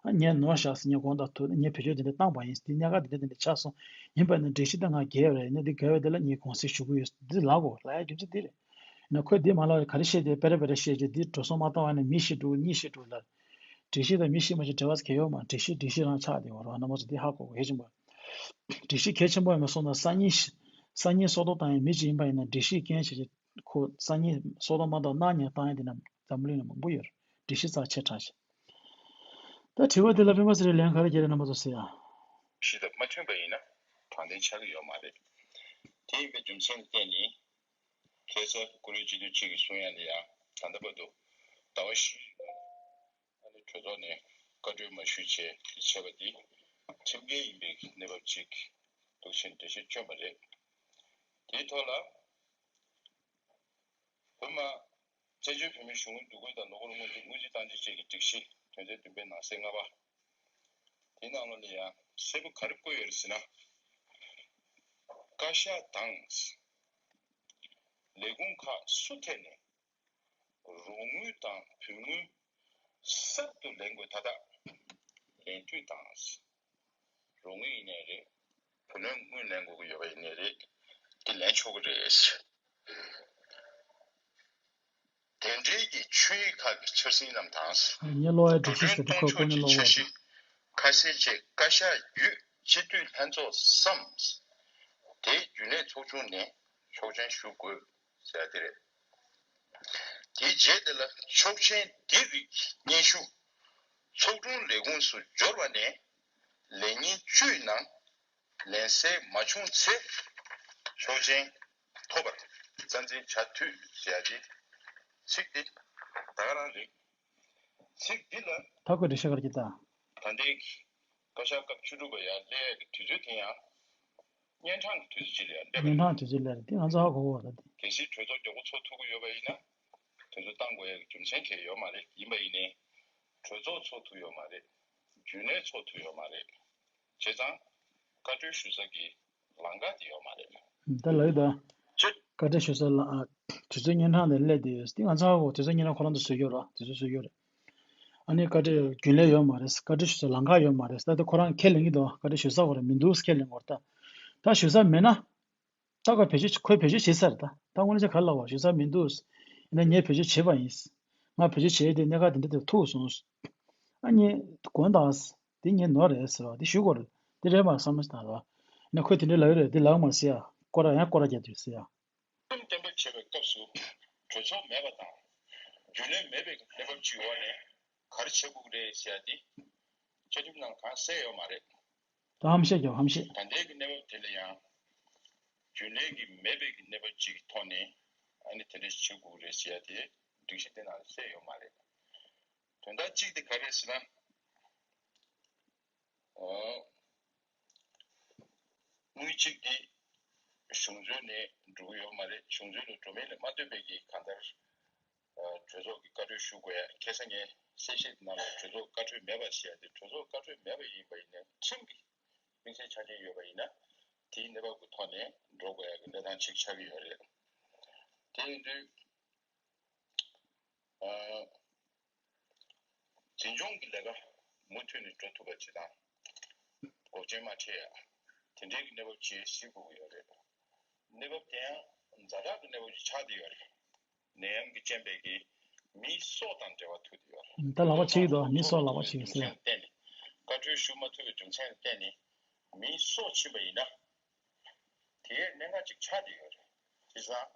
ཨ་ངས་ནོར་བཞག་ཟེར། ངས་དགོངས་དག་ཐུག་ངས་བེད་སྤྱོད་དེ་འདྲ་བཏང་བ་ཡིན། འདི་གནད་འགག་དེ་འདྲ་དེ་འདྲ་ཆགས་སོང་། ཡིན་པ་ན་སྒྲིག་གཞི་དང་ང་འགལ་བ་རེད། ཡིན་ན་འདི་འགལ་བ་དེ་ལ་ངས་དགོངས་སེལ་ཞུ་གི་ཡོད། འདི་ལབ་དགོས། ལབ་ཡ་རྒྱུ་མཚན་འདི་རེད། ཡིན་ན་ཁོས་འདི་མ་ལབ་རེད། ག་རེ་བཤད་དེ་སྤེ་ར་སྤེ་ར་བཤད་རྗེས་འདི་འགྲོ་སོང་མ་བཏང་བ་ནས་མི་ཤི་འགྲོ་གཉིས་ཤི་འགྲོ་ལབ། སྒྲིག་གཞི་དང་མི་ཤི་མ་ཤི་འབྲེལ་བ་གལ་ཡོད་མ། སྒྲིག་གཞི་སྒྲིག་གཞི་རང་ཆགས་བསྡད་ཡོད་རེད། རྣམ་པ་ཚོ་འདི་ཧ་གོ་དགོས་གལ་ཆེན་པོ། སྒྲིག་གཞི་གལ་ཆེན་པོ་ཡིན་པ་སོང་ཙང་སང་ཉིན་སང་ཉིན་སྲོག་ཐོག་བཏང་ཡ་མི་གཅིག་ཡིན་པ་ཡིན་ན་སྒྲིག་གཞི་རྐྱེན་བྱས་ཀྱི་ཁོ་སང་ཉིན་སྲོག་ཐོག་མ་བཏང་གནང་ཉེན་བཏང་ཡ་དེ་རྣམས་འཛམ་བུ་གླིང་ལ་མང་པོ་ཡོད་རེད། སྒྲིག་གཞི་རྩ་ཆེ་དྲགས་ཤིང་། ད་དྲི་བ་དེ་ལ་སྤེན་པ་ཚེ་རིང་ལན་ག་རེ་རྒྱག་རེད། རྣམ་པ་ཚོ་གསན་ཨ། གཞི་དང་མ་མཐུན་པ་ཡིན་ན་དྲང་བདེན་ཆགས་ཀྱི་ཡོད་མ་རེད། དེ་ཡིན་པའི་རྒྱུ་མཚན་ལ་བརྟེན་ནས་ཁ་སང་བཀུར་འོས་སྤྱི་འཐུས་གཅིག་གིས་གསུང་ཡ་ལ་ཡང་ད་ལྟ་བར་དུ་ཟླ་བ་བཞི་ཨ་ནི་གྲོས་ཚོགས་ནས་བཀའ་འཁྲོལ་མ་ཞུས་བྱས་བྱས་པ་འདི་ཁྲིམས་འགལ་ཡིན་པའི་གནས་བབ་ཅིག་འདུག་ཕྱིན་འགྲེལ་བཤད་བསྐྱོན་པ་རེད། དེའི་ཐོག་ལ་སྔོན་མ་བཙན་བྱོལ་བོད་མིའི་གཞུང་གི་འདུ་འགོད་དང་ལོ་འཁོར་སྔོན་འཇུག་དངུལ་རྩིས་སྟངས་འཛིན་བཅས་ཀྱི་སྒྲིག་གཞི་དོན་ཚན་བདུན་པའི་ནང་གསེས་ལྔ་པ། དེའི་ནང་ལོགས་ལ་ཡང་གསལ་པོ་ག་རེ་བཀོད་ཡོད་རེད་ཟེར་ན། བཀའ་ཤག་དང་ལས་ཁུངས་ཁག་སུ་ཐད་ནས་རོགས་དངུལ་དང་བུན་དངུལ་གསར་དུ་ལེན་དགོས། ད་ལྟ་ལེན་འཐུས་དང་། རོགས་དངུལ་ཡིན་ནའི་རེད། བུ་ལོན་དངུལ་ལེན་དགོས་ཀྱི་ཡོད་པ་ཡིན་ནའི་རེད། དེ་ལེན་ཆོག་གི་རེད། དེ་འབྲེལ་གྱི་ཆོད་ཡིག་ཁག་གི་འཆར་ཟིན་རྣམས་དང་། ངས་ཀློག་ཡ་སྒྲིག་གཞི་ཟེར་དུས་ཁོས་བཀོད་ནས་ཀློག་དགོས་རེད། འཆར་གཞི་ཁ་གསལ་བཅས་བཀའ་ཤག་བརྒྱུད་སྤྱི་འཐུས་ལྷན་ཚོགས་སམ། དེའི་རྒྱུན་ལས་ཚོགས་ཆུང་ནས་ཆོག་མཆན་ཞུ་དགོས་ཟེར་ཡ་དེ་རེད། དེའི་རྗེས་དེ་ལ་ཆོག་མཆན་འདི་རིགས་སྙན་ཞུ་ཚོགས་དྲུང་ལས་ཁུངས་སུ་འབྱོར་བ་ནས་ལས་ཉིན་བཅུའི་ནང་ལན་གསལ་མ་བྱུང་ཚེ་ཆོག་མཆན་ཐོབ་པར་རྩ་འཛིན་བྱ་འཐུས་ཟེར་ཡ་དེ་ཚིག་འདི་ད་ག་རང་རེད། ཚིག་འདི་ལ་ད་ཁོས་འགྲེལ་བཤད་ག་རེ་བརྒྱབ་ད། ད་ལྟའི་བཀའ་ཤག་སྐབས་བཅུ་དྲུག་པ་ཡར་སླེབས་ཡ་གི་དུས་ཚོད་དེ་ཡང་། གཉན་འཕྲང་གི་དུས་ཚོད་ཅིག་ལ་ཡང་སླེབས་པ་རེད། གཉན་འཕྲང་དུས་ཚོད་སླེབས་རེད། དེ་ང་ཚོ་ཧ་གོ་གི་ཡོད་རེད་དེ། གལ་སྲིད་གྲོས་ཚོགས་མགྱོགས་པོ་ཚོགས་ཐུབ་ཀྱི་ཡོད་པ་ཡིན་ན། དེ་ཚོ་བཏང་དགོས་ཡག་གི་རྒྱུ་མཚན་གང་ཡང་ཡོད་མ་རེད། ཡིན་པ་ཡིན་ནའི། གྲོས་ཚོགས་ཚོགས་ཐུབ་ཡོད་མ་རེད། རྒྱུན་ལས་ཚོགས་ཐུབ་ཡོད་མ་རེད། བྱས་ཙང་། བཀའ་འཁྲོལ་ཞུ་ས་ཀྱི་ལམ་ཁ་དེ་ཡོད་མ་རེད། ད་ལབ་ཡོད་ད། ཅེས། བཀའ་འཁྲོལ་ཞུ་ས་ལ་ཨ། དུས་ཚོད་གཉན་འཕྲང་དེ་སླེབས་བསྡད་ཡོད། དེ་ང་ཚོ་ཧ་གོ། དུས་ཚོད་གཉན་འཕྲང་ཁོ་རང་ཚོ་བཟོས་ཡོད་རེད། དུས་ཚོད་བཟོས་ཡོད་རེད། ཨ་ནི་བཀའ་འཁྲོལ་རྒྱུན་ལས་ཡོད་མ་རེད། བཀའ་འཁྲོལ་ཞུ་སའི་ལམ་ཁ་ཡོད་མ་རེད། ད་ལྟ་ཁོ་རང་ཁས་ལེན་གྱི་འདུག་བཀའ་འཁྲོལ་ཞུ་ས་ཁོ་རང་མི་འདུག་ཁས་ལེན་གྱི་ཡོད་རེད་ད། ད་ཞུ་ས་མེད་ན། ད་ཁོས་བེད་སྤྱོད་ཁོས་བེད་སྤྱོད་བྱས་ཚར་རེད་ད། ད་དངོས་གནས་བྱས་ག་རེ་ལབ་པ། ཞུ་ས་མི་འདུག་ཡིན་ན་ངས་བེད་སྤྱོད་བྱས་པ་ཡིན། ང་བེད་སྤྱོད་བྱས་ཏེ་གནད་འགག་དེ་འདྲ་དེ་ཐུག་སོང་། ཨ་ནི་དགོངས་དག་དེ་ངའི་ནོར་རེད་ཟེར་བ་དེ་ཞུ་དགོས་རེད། དེ་རེད་མ་བསམ་བློ་བཏང་རོགས། ཡིན་ན་ཁོས་དེ་འདྲ་ལབ་ཡོད་རེད། དེ་ལབ་མ་ཟེར་ཡ། སྐོར་ར་ཡང་སྐོར་ར་རྒྱག་དུས་ཟེར་ཡ། གཏན་འབེབས་བྱེད་པའི་སྐབས་སུ་གྲོས་ཚོགས་མེད་པ་དང་། རྒྱུན་ལས་མེད་པའི་གནས་བབ་ཅིག་འོག་ནས་ག་རེ་བྱེད་དགོས་ཀྱི་རེད་ཟེར་ཡ་དེ་བཅའ་ཁྲིམས་ནང་གང་གསལ་ཡོད་མ་རེད། ད་ཧམ་བཤད་རྒྱག་ཧམ་བཤད། ད་ལྟའི་གི་གནས་བབ་དེ་ལ་ཡང་རྒྱུན་ལས་ཀྱི་མེད་པའི་གི་གནས་བབ་ཅིག་གི་ཐོག་ནས་ཨ་ནི་དེ་འདྲ་ཞིག་བྱེད་དགོས་ཀྱི་རེད་ཟེར་ཡ་དེ་སྒྲིག་གཞི་དེ་ནང་གསལ་ཡོད་མ་རེད། དོན་དག་གཅིག་དེ་ག་རེ་རེད་ཟེར་ན། ཨོ། དངུལ་གཅིག་འདི་གཞུང་འཛུལ་ནས་འགྲོ་གི་ཡོད་མ་རེད། གཞུང་འཛུལ་ལ་འགྲོ་མིན་ལ་མ་ལྟོས་པའི་གི་གང་ལྟར། ཨ། གྲོས་ཚོགས་ཀྱི་བཀའ་འཁྲོལ་ཞུ་དགོས་ཡ། ཁ་སང་ངས་གསལ་བཤད་ནང་ལ་གྲོས་ཚོགས་བཀའ་འཁྲོལ་མེད་པ་ཞེས་ཏེ། གྲོས་ཚོགས་བཀའ་འཁྲོལ་མེད་པ་ཡིན་པ་ཡིན་ནའི་ཁྲིམས་ཀྱི་དམིགས་བསལ་ཆ་རྐྱེན་ཡོད་པ་ཡིན་ན་དེའི་གནས་བབ་ཀྱི་ཐོག་ནས་འགྲོ་དགོས་ཡ་གི་གནས་སྟངས་གཅིག་ཆགས་ཀྱི་ཡོད་རེད། དེ་ཡིན་དུས། ཨ། འཛིན་སྐྱོང་གི་ལས་ཀ་མུ་མཐུད་ནས་འགྲོ་ཐུབ་པ་བྱེད་སྟངས། འགོག་རྐྱེན་མ་འཕྲད་ཡ། དེ་འདྲའི་གི་གནས་བབ་ཅིག་ཞིག་དགོས་ཀྱི་ཡོད་རེད། གནས་བབ་དེ་ཡང་ཛ་དྲག་གི་གནས་བབ་ཅིག་ཆགས་བསྡད་ཡོད་རེད། ནད་ཡམས་ཀྱི་རྐྱེན་པས་ཀྱི་མིའི་སྲོག་དང་འབྲེལ་བ་ཐུག་བསྡད་ཡོད་རེད། ད་ལག་པ་ཕྱིས་འདུག་མིའི་སྲོག་ལག་པ་ཕྱིས་ཟེར། རྒྱུ་མཚན་བརྟེན་ནས། བཀའ་འཁྲོལ་ཞུ་མ་ཐུབ་པའི་རྒྱུ་མཚན་ལ་བརྟེན་ནས་མིའི་སྲོག་ཕྱིན་པ་ཡིན་ན། དེའི་གནད་འགག་ཅིག་ཆགས་བསྡད་ཡོད་རེད། བྱས་ཙང་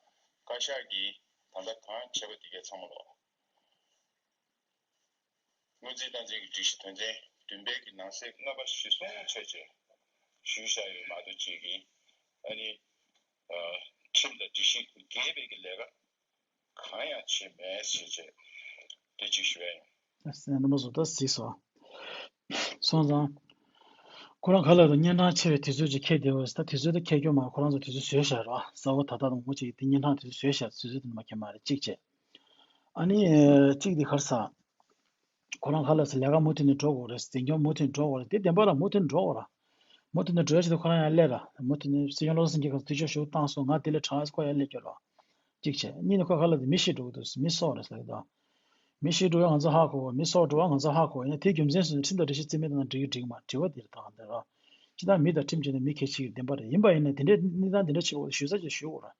བཀའ་ཤག་གིས་ད་ལྟ་གང་བྱས་པ་དེ་གའི་ཚང་མ་ལོག་སྔོན་རྩིས་སྟངས་འཛིན་གྱི་སྒྲིག་གཞི་དོན་ཚན་བདུན་པའི་གི་ནང་གསེས་ལྔ་པ་གཞིར་བཟུང་བྱས་བྱས་ཞུས་བཞག་ཡོད་མ་གཏོགས་ཅིག་གིས་ཨ་ནི་ཁྲིམས་དང་སྒྲིག་གཞི་འགལ་བའི་གི་ལས་ཀ་གང་ཡང་བྱས་མེད་ཟེར་བྱས་དེ་ཅིག་ཞུ་ཡ་ཡིན། རྣམ་པ་ཚོ་ད་གཟིགས་སོང་། སོང་ཙང་། ཁོ་རང་ག་ལ་རུ་གཉན་འཕྲང་ཆེ་བའི་དུས་ཚོད་ཅིག་འཁེལ་བསྡད་པ་ད་དུས་ཚོད་ད་འཁེལ་རྒྱུ་མ་ཁོ་རང་ཚོ་དུས་ཚོད་བཟོས་བཞག་ར་གསར་བ་ད་ལྟ་དང་ངོ་གཅིག་དེ་གཉན་འཕྲང་དུས་ཚོད་བཟོས་བཞག་དུས་ཚོད་དེ་ནི་མ་འཁེལ་མ་རེད་གཅིག་བྱས། ཨ་ནི་གཅིག་དེ་གར་ས། ཁོ་རང་ཁ་ལ་སི་ལས་ཀ་མུ་མཐུད་ནས་འགྲོ་དགོས་རེད། འཛིན་སྐྱོང་མུ་མཐུད་འགྲོ་དགོས་རེད། དེ་བདེན་པ་ལ་མུ་མཐུད་འགྲོ་དགོས་ར། མུ་མཐུད་ནས་འགྲོ་ཡ་ཆེད་དུ་ཁོ་རང་ཡང་སླེབས་ར། མུ་མཐུད་ནས་སྲིད་སྐྱོང་བློ་བཟང་སེང་གེ་ཁ་ཐུག་ཕྱོགས་ཞུགས་བཏང་སོང་ང་དེ་ལས་དྲག་ཁོ་ཡང་སླེབས་རྒྱུ་ར། གཅིག་བྱས་གཉིས་ནས་ཁོ་ཁ་ལ་དེ་མི་ཤི་འགྲོ་གི་འདུག་མི་སྲོག་རེད་ཟེར་གི་འདུག་མི་ཤི་འགྲོ་བ་ང་ཚོ་ཧ་གོ་བ་མི་སྲོག་འགྲོ་བ་ང་ཚོ་ཧ་གོ་བ་ཡིན་ན་དེའི་རྒྱུ་མཚན་སོང་ནས་ཁྲིམས་དང་སྒྲིག་གཞི་རྩིས་མེད་བཏང་ན་འགྲིག་གི་འགྲིག་མ་དྲི་བ་དེ་རེད་དང་དེ་ར། ཅི་ལྟར་མི་དང་ཁྲིམས་བྱས་ན་མི་ཁས་ཤིག་བདེན་པ་རེད་ཡིན་པ་ཡིན་ན་དེ་འདྲའི་གནས་སྟངས་དེ་འདྲ་བྱེད་དགོས་ཞུ་ས་ཅིག་ཞུ་དགོས་ར།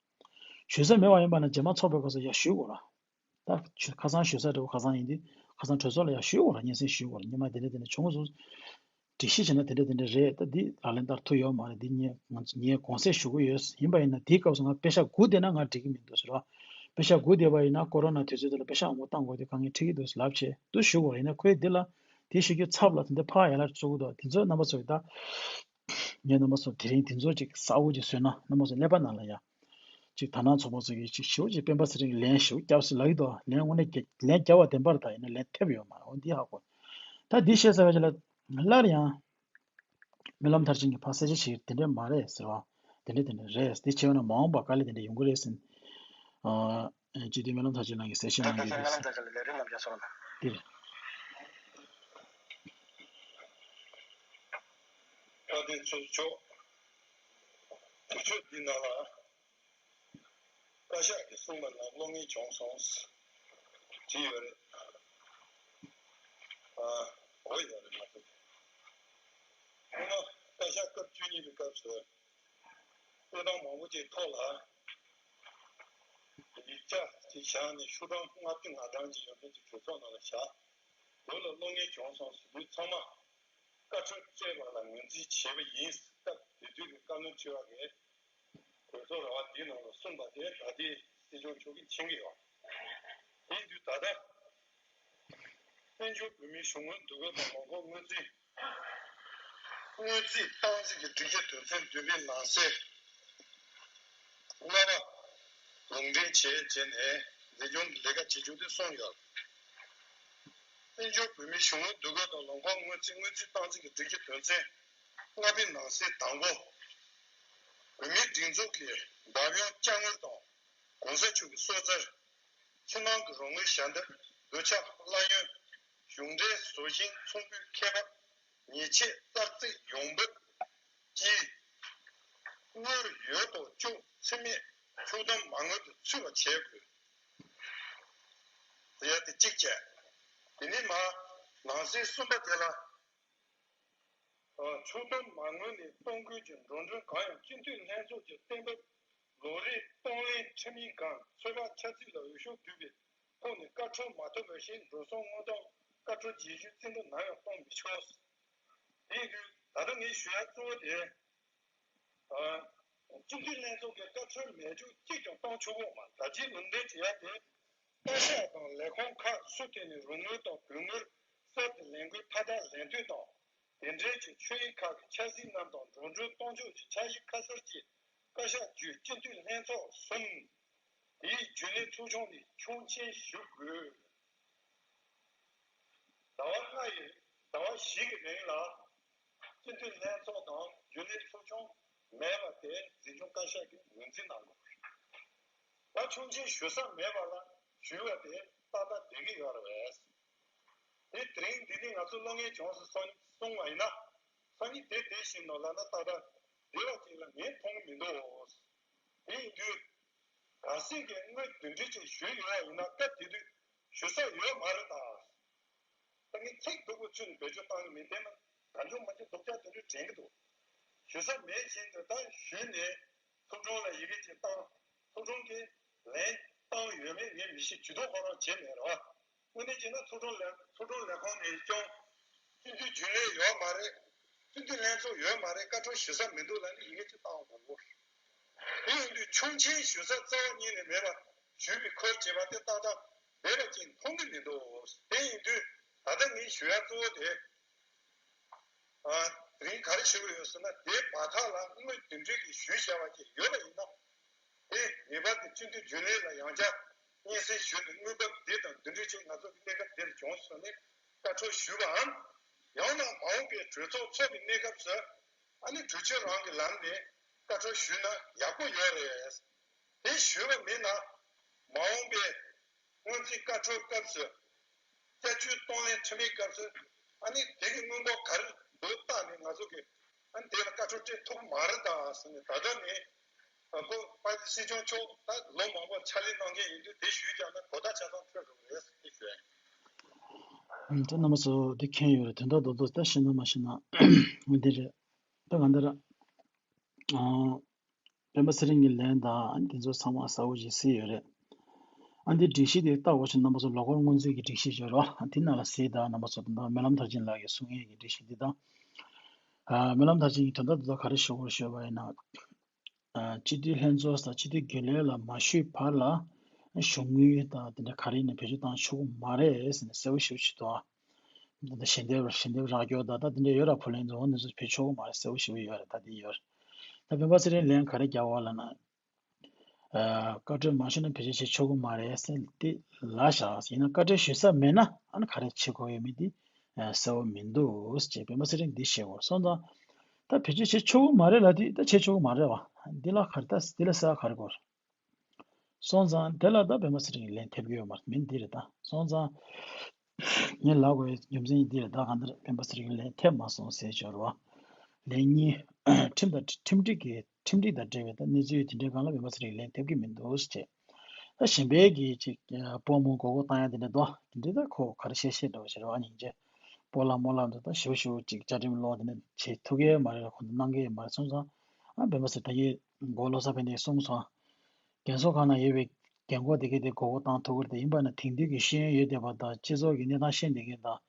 ཞུ་ས་མེད་པ་ཡིན་པ་ན་རྗེས་མ་ཚོགས་པའི་སྐབས་སུ་ཡང་ཞུ་དགོས་ར། ད་ཁ་སང་ཞུ་ས་འདྲ་བོ་ཁ་སང་ཡིན་དུས་ཁ་སང་གྲོས་ཚོགས་ལ་ཡང་ཞུ་དགོས་ར། སྙན་སེང་ཞུ་དགོས་ར། སྔོན་མ་དེ་འདྲ་དེ་འདྲ་བྱུང་སོང་། སྒྲིག་གཞི་བྱས་ན་དེ་འདྲ་དེ་འདྲ་རེད། ད་འདི་ལག་ལེན་བསྟར་ཐུབ་ཡོད་མ་རེད། འདི་ངས་ང་ངས་དགོངས་སེལ་ཞུ་གི་ཡོད། ཡིན་པ་ཡིན་ན་དེའི་སྐབས་སུ་ང་པེ་ཤག་དགུ་བསྡད་ན་ང་འགྲིག་གི་མི་འདུག་ཟེར་བ། པེ་ཤག་དགུ་བསྡད་པ་ཡིན་ན་ཀོ་རོ་ན་དུས་ཚོད་དེ་ལ་པེ་ཤག་མང་པོ་བཏང་དགོས་དེ་དཀའ་ངལ་འཕྲད་ཀྱི་འདུག་ལབ་བྱས་འདུག་ཞུ་དགོས་ར། ཡིན་ན་ཁོས་འདི་ལ་དེ་ཞུ་རྒྱུ་ཚབ་ལ་དེ་འདྲ་ཕར་ཡར་ལ་བཙུགས་འདུག་དེ་ཚོ་རྣམ་པ་ཚོ་ཡིས་ད། ངས་རྣམ་པ་ཚོ་དེ་རིང་དེ་ཚོ་ཅིག་གསལ་བོ་ཅིག་བཟོས་ན་རྣམ་པ་ཚོ་ཀླད་པ་ནང་ལ་ཡ། ཅིག་དར་ནག་ཚོགས་པ་ཚོ་གིས་ཅིག་ཞེ་པོ་ཅིག་སྤེན་པ་ཚེ་རིང་གིས་ལན་ཞེ་པོ་བརྒྱབ་ཟེར་ལབ་ཀྱི་འདུག་ལན་དངོས་གནས་རྒྱ་ལན་བརྒྱབ་པ་བདེན་པ་རེད། ད་ཡིན་ན་ལན་ཐེབས་ཡོད་མ་རེད། འོ་འདི་ཧ་གོ། ད་འདི་བཤད་ཚར་བའི་རྗེས་ལ་སླར་ཡང་སྨོན་ལམ་མཐར་ཕྱིན་གྱི་ཕར་གསལ་བཤད་བྱེད་དེ་འདྲས་མ་རེད་ཟེར་བ། དེ་འདྲས་དེ་འདྲས་རེད། དེ་བྱས་པ་ན་མ་འོངས་པ་དཀའ་ལས་དེ་འདྲས་ཡོང་གི་རེད་ཟེར། ཨ། སྤྱི་འཐུས་སྨོན་ལམ་མཐར་ཕྱིན་ལགས་ཀྱིས་གསལ་བཤད་གནང་གི་ཡོད་པས། འདི་རེད། ད་དེ་ཚོ་ཆོག་དུས་ཚོད་འདི་ནང་ལ་བཀའ་ཤག་གིས་གསུངས་པ་ལ་བློ་ངེས་བྱུང་སོང་ཟེར་ཡོད་རེད། ཨ། གོ་ཡོད་རེད་མ་གཏོགས། སྔོན་མ་བཀའ་ཤག་སྐབས་བཅུ་གཉིས་པའི་སྐབས་སུ་དཔེ་སྟོང་མང་པོ་ཅིག་ཐོག་ལ་ཡིག་ཆ་ཅིག་བཞག་ནས་ཤོག་གྲངས་ལྔ་བཅུ་ང་གྲངས་ཅིག་ཡོད་མཁན་ཅིག་གྲོས་ཚོགས་ནང་ལ་བཞག་དེ་ལ་བློ་ངེས་བྱུང་སོང་ཟེར་དུས་ཚང་མ། བཀའ་འཁྲོལ་སྤྲད་པ་ལ་ངོས་འཛིན་བྱས་པ་ཡིན། སྐབས་དེ་དུས་ཀྱི་བཀའ་བློན་ཁྲི་པ་གིས་གྲོས་ཚོགས་ར་བ་འདིའི་ནང་ལ་གསུངས་པ་དེ་ད་ལྟའི་སྲིད་སྐྱོང་མཆོག་གིས་མཁྱེན་གྱི་ཡོད། དེ་དུས་ད་ལྟ་བཙན་བྱོལ་བོད་མིའི་གཞུང་དངུལ་བསྡུ་སྐོར་དང་ལོགས་འཁོར་སྔོན་རྩིས། སྔོན་རྩིས་སྟངས་འཛིན་གྱི་སྒྲིག་གཞི་དོན་ཚན་བདུན་པའི་ནང་གསེས་ལྔ་པ་ལུང་འདྲེན་བྱས་བྱས་ནས་འཛིན་སྐྱོང་གི་ལས་ཀ་བྱེད་རྒྱུ་དེ་གསུངས་ཡོད། བཙན་བྱོལ་བོད་མིའི་གཞུང་ལུགས་འདུ་འགོད་དང་ལམ་ཁག་སྔོན་རྩིས་སྔོན་རྩིས་སྟངས་འཛིན་གྱི་སྒྲིག་གཞི་དོན་ཚན་ལྔ་པའི་ནང་གསེས་དང་པོ། བོད་མིའི་སྒྲིག་འཛུགས་ཀྱི་འདེམས་གཡོག་དཔྱ་དངུལ་དང་གོང་ས་མཆོག་གི་གསོལ་ཚར། ཕྱི་ནང་གི་རོགས་དངུལ་ཞལ་འདེབས་སྡོད་ཁྱབ་གླ་ཡོན། གཞུང་འབྲེལ་བཟོ་ཞིང་ཚོང་དཔོན་ཁེ་པར། ཉེས་ཆད་ཙག་ཙིག་ཡོང་འབབ་ཀྱིས་དངུལ་ཡོད་དོ་ཅོག་ཚེགས་མེད་ཕྱོགས་བསྡོམས་མ་དངུལ་དུ་ཚུད་པ་བྱེད་དགོས། དེ་ཡ་དེ་གཅིག་བྱས། དེ་ནས་མ་ནང་གསེས་གསུམ་པ་དེ་ལ། ཕྱོགས་བསྡོམས་མ་དངུལ་ནས་གཏོང་དགོས་ཀྱི་འགྲོ་གྲོན་གང་ཡང་སྤྱི་འཐུས་ལྷན་ཚོགས་ཀྱི་གཏན་འབེབས་ལོ་རེའི་གཏོང་ལེན་ཁྲིམས་ཡིག་སྒང་ཚོད་དཔག་འཆར་རྩིས་ལ་འོས་ཤོག་བསྡུས་པའི་ཐོག་ནས་བཀའ་འཁྲོལ་མ་ཐོབ་པར་ཞིག་འགྲོ་སོང་དངུལ་གཏོང་བཀའ་འཁྲོལ་བརྗེ་གཞི་རྩིས་འགྲོ་ནམ་ཡང་གཏོང་མི་ཆོག་དེ་ཡིན་དུས་ད་ལྟ་ངས་ཞུ་ཡ་གཙོ་བོ་དེ། སྤྱི་འཐུས་ལྷན་ཚོགས་ཀྱི་བཀའ་འཁྲོལ་མེད་རྒྱུ་གཅིག་ཀྱང་གཏོང་ཆོག་གི་མ་རེད། ད་ཅིའི་ལུང་འདྲེན་བྱེད་ཡ་དེ། བཀའ་ཤག་དང་ལས་ཁུངས་ཁག་སུ་ཐད་ནས་རོགས་དངུལ་དང་བོད་དངུལ་གསར་དུ་ལེན་དགོས་མཐའ་དག་ལེན་དུས་དང་། དེ་འབྲེལ་གྱི་ཆོད་ཡིག་ཁག་གི་འཆར་ཟིན་རྣམས་དང་འགྲོ་གྲོན་གཏོང་ཕྱོགས་ཀྱི་འཆར་གཞི་ཁ་གསལ་གྱི་བཀའ་ཤག་བརྒྱུད་སྤྱི་འཐུས་ལྷན་ཚོགས་གསུམ། དེའི་རྒྱུན་ལས་ཚོགས་ཆུང་ནས་ཆོག་མཆན་ཞུ་དགོས། ཟླ་བ་ལྔ་ཡི་ཟླ་བ་བཞི་གི་རིང་ལ་སྤྱི་འཐུས་ལྷན་ཚོགས་དང་རྒྱུན་ལས་ཚོགས་ཆུང་མེད་པ་དེ་འཛིན་སྐྱོང་བཀའ་ཤག་གིས་ངོས་འཛིན་གནང་དགོས། ད་ཆོག་མཆན་ཞུ་ས་མེད་པ་ལ་ཞུས་པ་དེ་ཏག་ཏག་བསྡད་ཀྱི་ཡོད་རེད་པས། དེ་དེ་རིང་འདི་ནས་ང་ཚོ་བློ་ངེས་བྱུང་ཟེར་གསུངས་པ་ཡིན་ན། སང་ཉིན་དེ་བསྡད་བཞིན་ནོ་ལབ་ན་ཏག་ཏག་བསྡད་པ་ཅིག་ལ་ངས་མཐོང་གི་མི་འདུག་དེ་ཡིན་དུས། གལ་སྲིད་ཀྱི་དངུལ་བདུན་ཁྲི་ཅིག་ཞུས་ཡོད་པ་ཡིན་ན་སྐབས་དེ་དུས་ཞུ་ས་ཡོད་མ་རེད་ད། ད་ངས་ཚིག་སྡུག་པོ་ཚུད་ནས་བེད་སྤྱོད་བཏང་གི་མིན། དེ་ན་གང་བྱུང་མ་བྱུང་སྡུག་ཅག་དེ་འདྲ་དྲན་གི་འདུག་ཞུ་ས་མེད་བཞིན་དུ་ད་ཞུས་ནས་ཐུགས་སྒྲུང་ལ་ཡི་གེ་ཅིག་བཏང་། ཐུགས་སྒྲུང་གི་ལན་བཏང་ཡོད་མེད་ངས་མི་ཤེས། ཇུས་གཏོགས་ཁོ་རང་བྱས་མེད་རེད་བ། དངོས་གནས་བྱས་ན་ཐུགས་སྒྲུང་ལས་ཐུགས་སྒྲུང་ལས་ཁུངས་ནས་ཀྱང་སྤྱི་འཐུས་རྒྱུན་ལས་ཡོད་མ་རེད། སྤྱི་འཐུས་ལྷན་ཚོགས་ཡོད་མ་རེད། བཀའ་འཁྲོལ་ཞུ་ས་མི་འདུག་ལབ་ནས་ཡི་གེ་ཅིག་བཏང་བ་མང་པོ་རེད། དེ་ཡིན་དུས་ཆོག་མཆན་ཞུ་ས་རྩ་བ་ཉིད་ནས་མེད་པ། ཞུས་པའི་ཁུལ་བྱས་པ་དེ་ཏག་ཏག་མེད་པ་ཅིག་མཐོང་གི་མི་འདུག་དེ་ཡིན་དུས་ད་ལྟ་ངས་ཞུ་ཡ་གཙོ་བོ་དེ། ཨ། དེ་རིང་ག་རེ་ཞུ་གི་ཡོད་ཟེར་ན། དེ་བར་ཐག་ལ་དངུལ་འདི་འདྲ་གི་ཞུས་བཞག་པ་ཅིག་ཡོད་པ་ཡིན་ན། དེ་ངེས་པར་དུ་སྤྱི་འཐུས་རྒྱུན་ལས་ལ་ཡང་བསྐྱར་སྙན་སེང་ཞུས་ནས། དངུལ་འབབ་འདི་དང་འདི་འདྲ་ཅིག་ང་ཚོ་གི་གནས་སྐབས་འདིར་བྱུང་སོང་ནས་བཀའ་འཁྲོལ་ཞུས་པའམ། ཡང་ན་མ་འོངས་པའི་གྲོས་ཚོགས་འཚོགས་པའི་གནས་སྐབས་སུ། ཨ་ནི་གྲོས་ཆོད་རང་གི་ལམ་ནས་བཀའ་འཁྲོལ་ཞུས་ན་ཡག་པོ་ཡོད་རེད། དེ་ཞུས་པ་མིན་ན། མ་འོངས་པའི་སྔོན་རྩིས་བཀའ་འཁྲོལ་སྐབས་སུ་བསྐྱར་བཅོས་གཏོང་ལེན་འཁྲི་མེད་སྐབས་སུ། ཨ་ནི་དེ་གི་དངུལ་འབོར་ག་རེ་འདུག་བལྟས་ནས་ང་ཚོ་གི། ཨ་ནི་དེ་ལ་བཀའ་འཁྲོལ་སྤྲད་ཐུབ་མ་རེད་ད་ཟེར་ནས། ད་ལྟ་ནས་ཨ་ཁོ་པ་སྲིད་སྐྱོང་མཆོག་ད་ལོ་མང་པོར་ཕྱག་ལས་གནང་མཁན་ཡིན་དུས། དེ་ཞུས་ཀྱང་ན་གོ་བརྡ་ཆ་ཚང་ཐོན་འགྲོ་གི་རེད་ཟེར་ནས་ཞུ་ཡ་ཡིན། ད་རྣམ་པ་ཚོ་འདི་མཁྱེན་ཡོད་རེད། དོན་དག་རྡོག་རྡོག་ད་ཤེས་ན་མ་ཤེས་ན་འདི་རེད། ད་གང་ལྟར། ཨ། སྤེན་པ་ཚེ་རིང་གི་ལན་དང་ཨ་ནི་དེ་ཚོ་ཚང་མ་གསལ་པོ་ཞིག་གཟིགས་ཡོད་རེད། ཨ་འདི་སྒྲིག་གཞི་དེ་ལྟ་འོ་ཞིག་རྣམ་པ་ཚོ་ལོ་འཁོར་སྔོན་རྩིས་ཀྱི་སྒྲིག་གཞི་ཡོད་རེད་བ། དེ་ནང་ལ་གཟིགས་དང་རྣམ་པ་ཚོ། དང་སྨོན་ལམ་མཐར་ཕྱིན་ལགས་ཀྱིས་གསུང་མཁན་གྱི་སྒྲིག་གཞི་འདི་དང་། ཨ་སྨོན་ལམ་མཐར་ཕྱིན་གྱི་དོན་དག་འདི་ཚོ་ག་རེ་ཞུ་དགོས་ཞུས་པ་ཡིན་ན། ཨ་སྤྱི་འཐུས་ལྷན་ཚོགས་དང་སྤྱི་འཐུས་རྒྱུན་ལས་ལ་མ་ཞུས་བར་ལ་གཞུང་དངུལ་དང་དེ་འདྲ་ག་རེ་ཡིན་ན་བེད་སྤྱོད་བཏང་ཆོག་གི་མ་རེད་ཟེར་ནས་གསལ་པོ་ཞེ་པོ་ཅིག་འདུག་ཨ། ད་ལྟ་ཞལ་འདེབས་ཞལ་འདེབས་རག་སྐྱོར་དང་ད་དེ་འདྲ་ཡོད་ར། བུ་ལོན་འཛོམས་འདི་ཚོ་བེད་ཆོག་གི་མ་རེད། གསལ་པོ་ཞེ་པོ་ཡོད་རེད། ད་འདི་ཡོད་རེད། ད་སྤེན་པ་ཚེ་རིང་ལན་ག་རེ་རྒྱག་པ་ལབ་ན། ཨ་བཀའ་འཁྲོལ་མ་ཞུས་ན་བེད་སྤྱོད་བྱེད་ཆོག་གི་མ་རེད་ཟེར་ཏེ་ལབ་བཞག་ཡིན་ན། བཀའ་འཁྲོལ་ཞུ་ས་མེད་ན་ཨ་ནི་ག་རེ་བྱེད་དགོས་ཡོད་མེད་དེ་ཨ་གསལ་པོ་མི་འདུག་ཅེས་སྤེན་པ་ཚེ་རིང་འདི་བཤད་གོ་སོང་ཙང་། ད་བེད་སྤྱོད་བྱེད་ཆོག་གི་མ་རེད་ལབ་དུས་ད་བྱེད་ཆོག་གི་མ་རེད་བ། འདི་ལ་ག་རེ་ད་འདི་ལ་གསལ་པོ་ག་རེ་དགོས། སོང་ཙང་དེ་ལ་ད་སྤེན་པ་ཚེ་རིང་གིས་ལན་ཐེབས་ཀྱི་ཡོད་མ་རེད། མིན་འདི་རེད་ད། སོང་ཙང་ངས་ལབ་དགོས་ཡའི་རྒྱུ་མཚན་འདི་རེད། ད་གང་ལྟར་སྤེན་པ་ཚེ་རིང་གིས་ལན་ཐེབས་མ་སོང་ཟེར་ཞོར་བ། ལན་གཉིས། ཁྲིམས་དང་ཁྲིམས་སྒྲིག་གི་ཁྲིམས་སྒྲིག་དང་འབྲེལ་བའི་ད་གནས་ཚུལ་དེ་འདྲའི་སྒང་ལ་སྤེན་པ་ཚེ་རིང་གིས་ལན་ཐེབས་ཀྱི་མི་འདུག་ཟེར་བྱས། ད་གཞན་པའི་གི་ཅིག་སྤོ་རྨོ་མགོ་སྐོར་བཏང་ཡ་དེ་འདྲ་འདུག་དེ་འདྲའི་ད་ཁོ་ག་རེ་བཤད་བཤད་འདྲ་བོ་ཞིག་རེད་བ། སྙིང་རྗེ། སྤོ་ལགས་རྨོ་ལགས་འདུག་ད་ཞེ་པོ་ཞེ་པོ་ཅིག་བཅའ་ཁྲིམས་ལོག་དེ་འདྲ་བྱེད་ཐུབ་ཀྱི་མ་རེད། ཁོ་ཚོ་གནང་གི་མ་རེད། སོང་ཙང་ཨ་སྤེན་པ་ཚེ་ད་གིན་མགོ་ལོག་ས་ཕན་དེ་གསུངས་སོང་། རྒན་གསོ་ཁང་ནང་ཡོད་པའི་རྒན་གོག་དེ་གས་དེ་མགོ་སྐོར་བཏང་ཐུབ་ཀྱི་རེད་དེ། ཡིན་པ་ན་དེང་དུས་ཀྱི་ཤེས་ཡོན་ཡོད་བསྡད་པ་དང་སྤྱི་ཚོགས་ཀྱི་གནས་སྟངས་ཤེས་བསྡད་མཁན་དང་།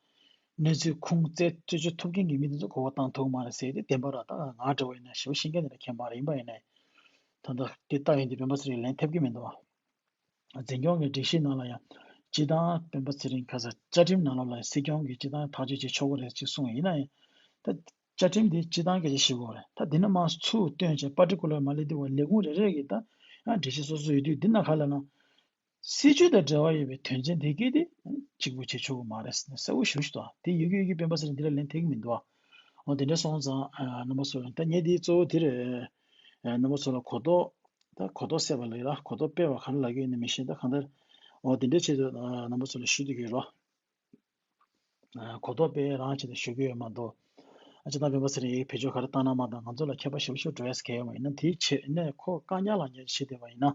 གནས་ཚུལ་ཁུངས་བཙན་རྩད་གཅོད་ཐུབ་མཁན་གྱི་མི་དེ་ཚོ་མགོ་སྐོར་བཏང་ཐུབ་མ་རེད་ཟེར་ཏེ། བདེན་པ་ར། ད་ང་འདྲ་བོ་ཡིན་ན་ཞེ་པོ་ཤེས་མཁན་དེ་འདྲ་མཁན་མ་རེད། ཡིན་པ་ཡིན་ནའི་ད་ལྟ་དེ་ལྟ་ཡོང་དུས་སྤེན་པ་ཚེ་རིང་ལན་ཐེབས་ཀྱི་མི་འདུག་བ། འཛིན་སྐྱོང་གི་སྒྲིག་གཞི་ནང་ལ་ཡང་སྤྱི་བཏང་སྤེན་པ་ཚེ་རིང་ཁ་སང་བཅའ་ཁྲིམས་ནང་ལོགས་ལ་ཡང་སྲིད་སྐྱོང་གིས་སྤྱི་བཏང་ཐག་གཅོད་བྱེད་ཆོག་གི་རེད་ཅེས་གསུངས་ཡིན་ན་ཡང་། ད་བཅའ་ཁྲིམས་འདི་སྤྱི་བཏང་སྐད་ཆ་བཤད་དགོས་རེད། ད་འདི་ནས་མར་ཚུར་བཏོན་བྱས་པར་ཊི་ཀུ་ལར་མ་སླེབས་དུས་བར་ལས་ཁུངས་རེ་རེ་གི་ད་ཡང་སྒྲིག་གཞི་སོ་སོ་ཡོད་དུས། འདི་ནང་ག་ལ་ན། སྲིད་ཇུས་དང་འབྲེལ་བ་ཡོད་པའི་དོན་ཚན་དེ་གས་དེ་གཅིག་པུ་བྱེད་ཆོག་གི་མ་རེད་ཟེར་ནས་གསལ་པོ་ཞེ་པོ་ཞིག་འདུག་དེ་ཡོད་ཀྱི་ཡོད་ཀྱི་སྤེན་པ་ཚེ་རིང་འདི་ལ་ལན་ཐེབས་ཀྱི་མི་འདུག་འོ་དེ་འདྲ་སོང་ཙང་ཨ་རྣམ་པ་ཚོ་ལ་ད་ངས་འདི་གཙོ་བོ་དེ་རེད། ཨ་རྣམ་པ་ཚོ་ལ་གོ་རྟོགས། ད་གོ་རྟོགས་སད་པ་ལ་ཡིན་ལ་གོ་རྟོགས་སྤེལ་བ་ག་རེ་ལབ་ཀྱི་ཡོད་ན་མི་ཤེས། ད་གང་ལྟར་འོ་དེ་འདྲའི་ཆེད་དུ་ཨ་རྣམ་པ་ཚོ་ལ་ཞུ་འདོད་ཀྱི་ཡོད་རོ། ཨ་གོ་རྟོགས་སྤེལ་རང་བྱས་ཏེ་ཞུ་གི་ཡོད་མ་གཏོགས། ཨ་སྤྱི་བཏང་སྤེན་པ་ཚེ་རིང་ཡིས་བེད་སྤྱོད་ག་རེ་བཏང་ན་མ་བཏང་། ང་ཚོ་ལ་ཁྱད་པར་ཞེ་པོ་ཞིག་འགྲོ་ཡས་གལ་ཡོད་མ་ཡིན་ན། དེའི་ཆེད་ནས་ཁོ་བཀག་ཉར་ལག་ཉར་བྱེད་བསྡད་པ་ཡིན་ན།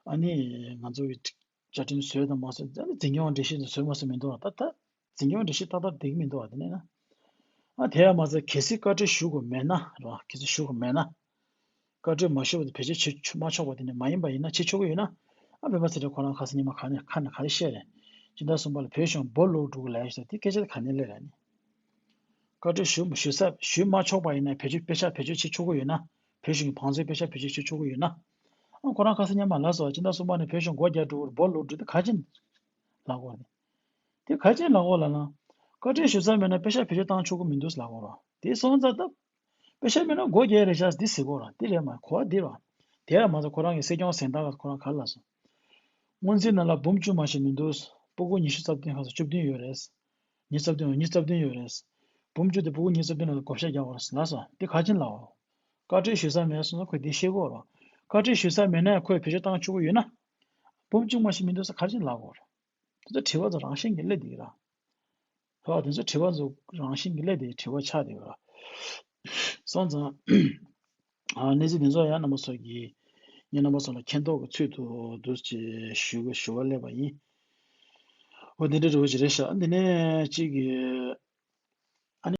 ཨ་ནི་ང་ཚོ་གི་བཅའ་ཁྲིམས་བཟོས་དང་མ་བཟོས། ཨ་ནི་འཛིན་སྐྱོང་སྒྲིག་གཞི་བཟོས་མ་བཟོས་མི་འདུག་ད་ད་འཛིན་སྐྱོང་སྒྲིག་གཞི་ཏག་ཏག་བསྡད་ཀྱི་མི་འདུག་དེ་ནས་ན། ཨ་དེ་ཡང་མ་ཚད་གལ་སྲིད་བཀའ་འཁྲོལ་ཞུ་དགོས་མེད་ན་རེད་བ། གལ་སྲིད་ཞུ་དགོས་མེད་ན། བཀའ་འཁྲོལ་མ་ཞུས་པ་དེ་བེད་སྤྱོད་བྱེད་ཆོག་མ་ཆོག་པ་དེ་ནི་མ་ཡིན་པ་ཡིན་ན། བྱེད་ཆོག་གི་ཡོད་ན། ཨ་སྤེན་པ་ཚེ་རིང་ཁོ་རང་ཁ་སང་ཉི་མ་ག་ནས་ཁ་ནས་ག་རེ་བཤད་རེད། སྤྱི་ཟླ་གསུམ་པ་ལ་བོད་གཞུང་སྦོ་ལོག་འགྲོ་གི་ལབ་ཡ་ཞིག་དེ་སྐད་ཆ་དེ་ག་ནས་སླེབས་ར་ནི། བཀའ་འཁྲོལ་ཞུ་ཞུ་ས་ཞུ་མ་ཆོག་པ་ཡིན་ན། བེད་སྤྱོད་པེ་ཤག་བེད་སྤྱོད་བྱེད་ཆོག་གི་ཡོད་ན། བོད་གཞུང་གི་བང་མཛོད་པེ་ཤག་བེད་སྤྱོད་བྱེད་ཆོག་གི་ཡོད་ན། ཨ་ཁོ་རང་ཁ་སང་ཉི་མ་ལབ་སོང་བ། སྤྱི་ཟླ་གསུམ་པ་ནས་བོད་གཞུང་སྒོ་རྒྱག་འགྲོ་གི་རེད། སྦོ་ལོག་འགྲོ་དེ་ག་ཅིན་ལབ་གོ་རེད། དེ་ག་ཅིན་ལབ་གོ་ལབ་ན། བཀའ་འཁྲོལ་ཞུ་ས་མེད་ན་པེ་ཤག་བེད་སྤྱོད་བཏང་ཆོག་གི་མི་འདུག་ལབ་གོ་ར། དེ་སོང་ཙང་ད། པེ་ཤག་མེད་ན་སྒོ་རྒྱག་རེད་ཤག་འདི་ཟེར་གོ་ར། དེ་རེད་མ་གོ་བ་འདི་ར། དེ་ཡང་མ་ཚད་ཁོ་རང་གི་སྲིད་སྐྱོང་གཟེངས་རྟགས་ཁོ་རང་ག་རེ་ལབ་སོང་། སྔོན་རྩིས་ནང་ལ་འབུམ་བཅུ་མ་ཞིག་མི་འདུག་སྤུ་གུ་ཉི་ཤུ་རྩ་བདུན་ཁ་སང་བཅུ་བདུན་ཡོད་རེད། ཉི་ཤུ་རྩ་བདུན་ཉི་ཤུ་རྩ་བདུན་ཡོད་རེད། འབུམ་བཅུ་དེ་སྤུ་གུ་ཉི་ཤུ་རྩ་བདུན་ལ་བགོ་བཤའ་རྒྱག་དགོས་རེད་ལབ་སོང་། དེ་ག་ཅིན་ལབ་འོ། བཀའ་འཁྲོལ་ཞུ་ས་མེད་སོང་ཙང་ཁོས་དེ་ཤེས་གོ་ར། བཀའ་འཁྲོལ་ཞུ་ས་མེད་ན་ཁོས་བེད་སྤྱོད་བཏང་ཆོག་གི་ཡོད་ན། འབུམ་བཅུ་མ་ཞིག་མི་འདུག་ས་ག་ཅིན་ལབ་གོ་ར། དེ་ཚོ་དྲི་བ་ཚོ་རང་བཞིན་གྱིས་སླེབས་བསྡད་ཀྱི་ར། ཧོ། དེ་ཚོ་དྲི་བ་ཚོ་རང་བཞིན་གྱིས་སླེབས་བསྡད་དྲི་བ་ཆགས་བསྡད་ཀྱི་ར། སོང་ཙང་ཨ་གནས་ཚུལ་དེ་ཚོ་ཡང་རྣམ་པ་ཚོ་གིས་ངས་རྣམ་པ་ཚོ་ལ་མཁྱེན་རྟོགས་ཀྱི་ཚུལ་དུ་འདུག་ཅེས་ཞུ་ཞུ་བ་སླེབས་པ་ཡིན། འོ་འདི་འདྲ་འདྲ་བོ་ཅིག་རེད་ཤག་འདི་ནས་གཅིག་གི་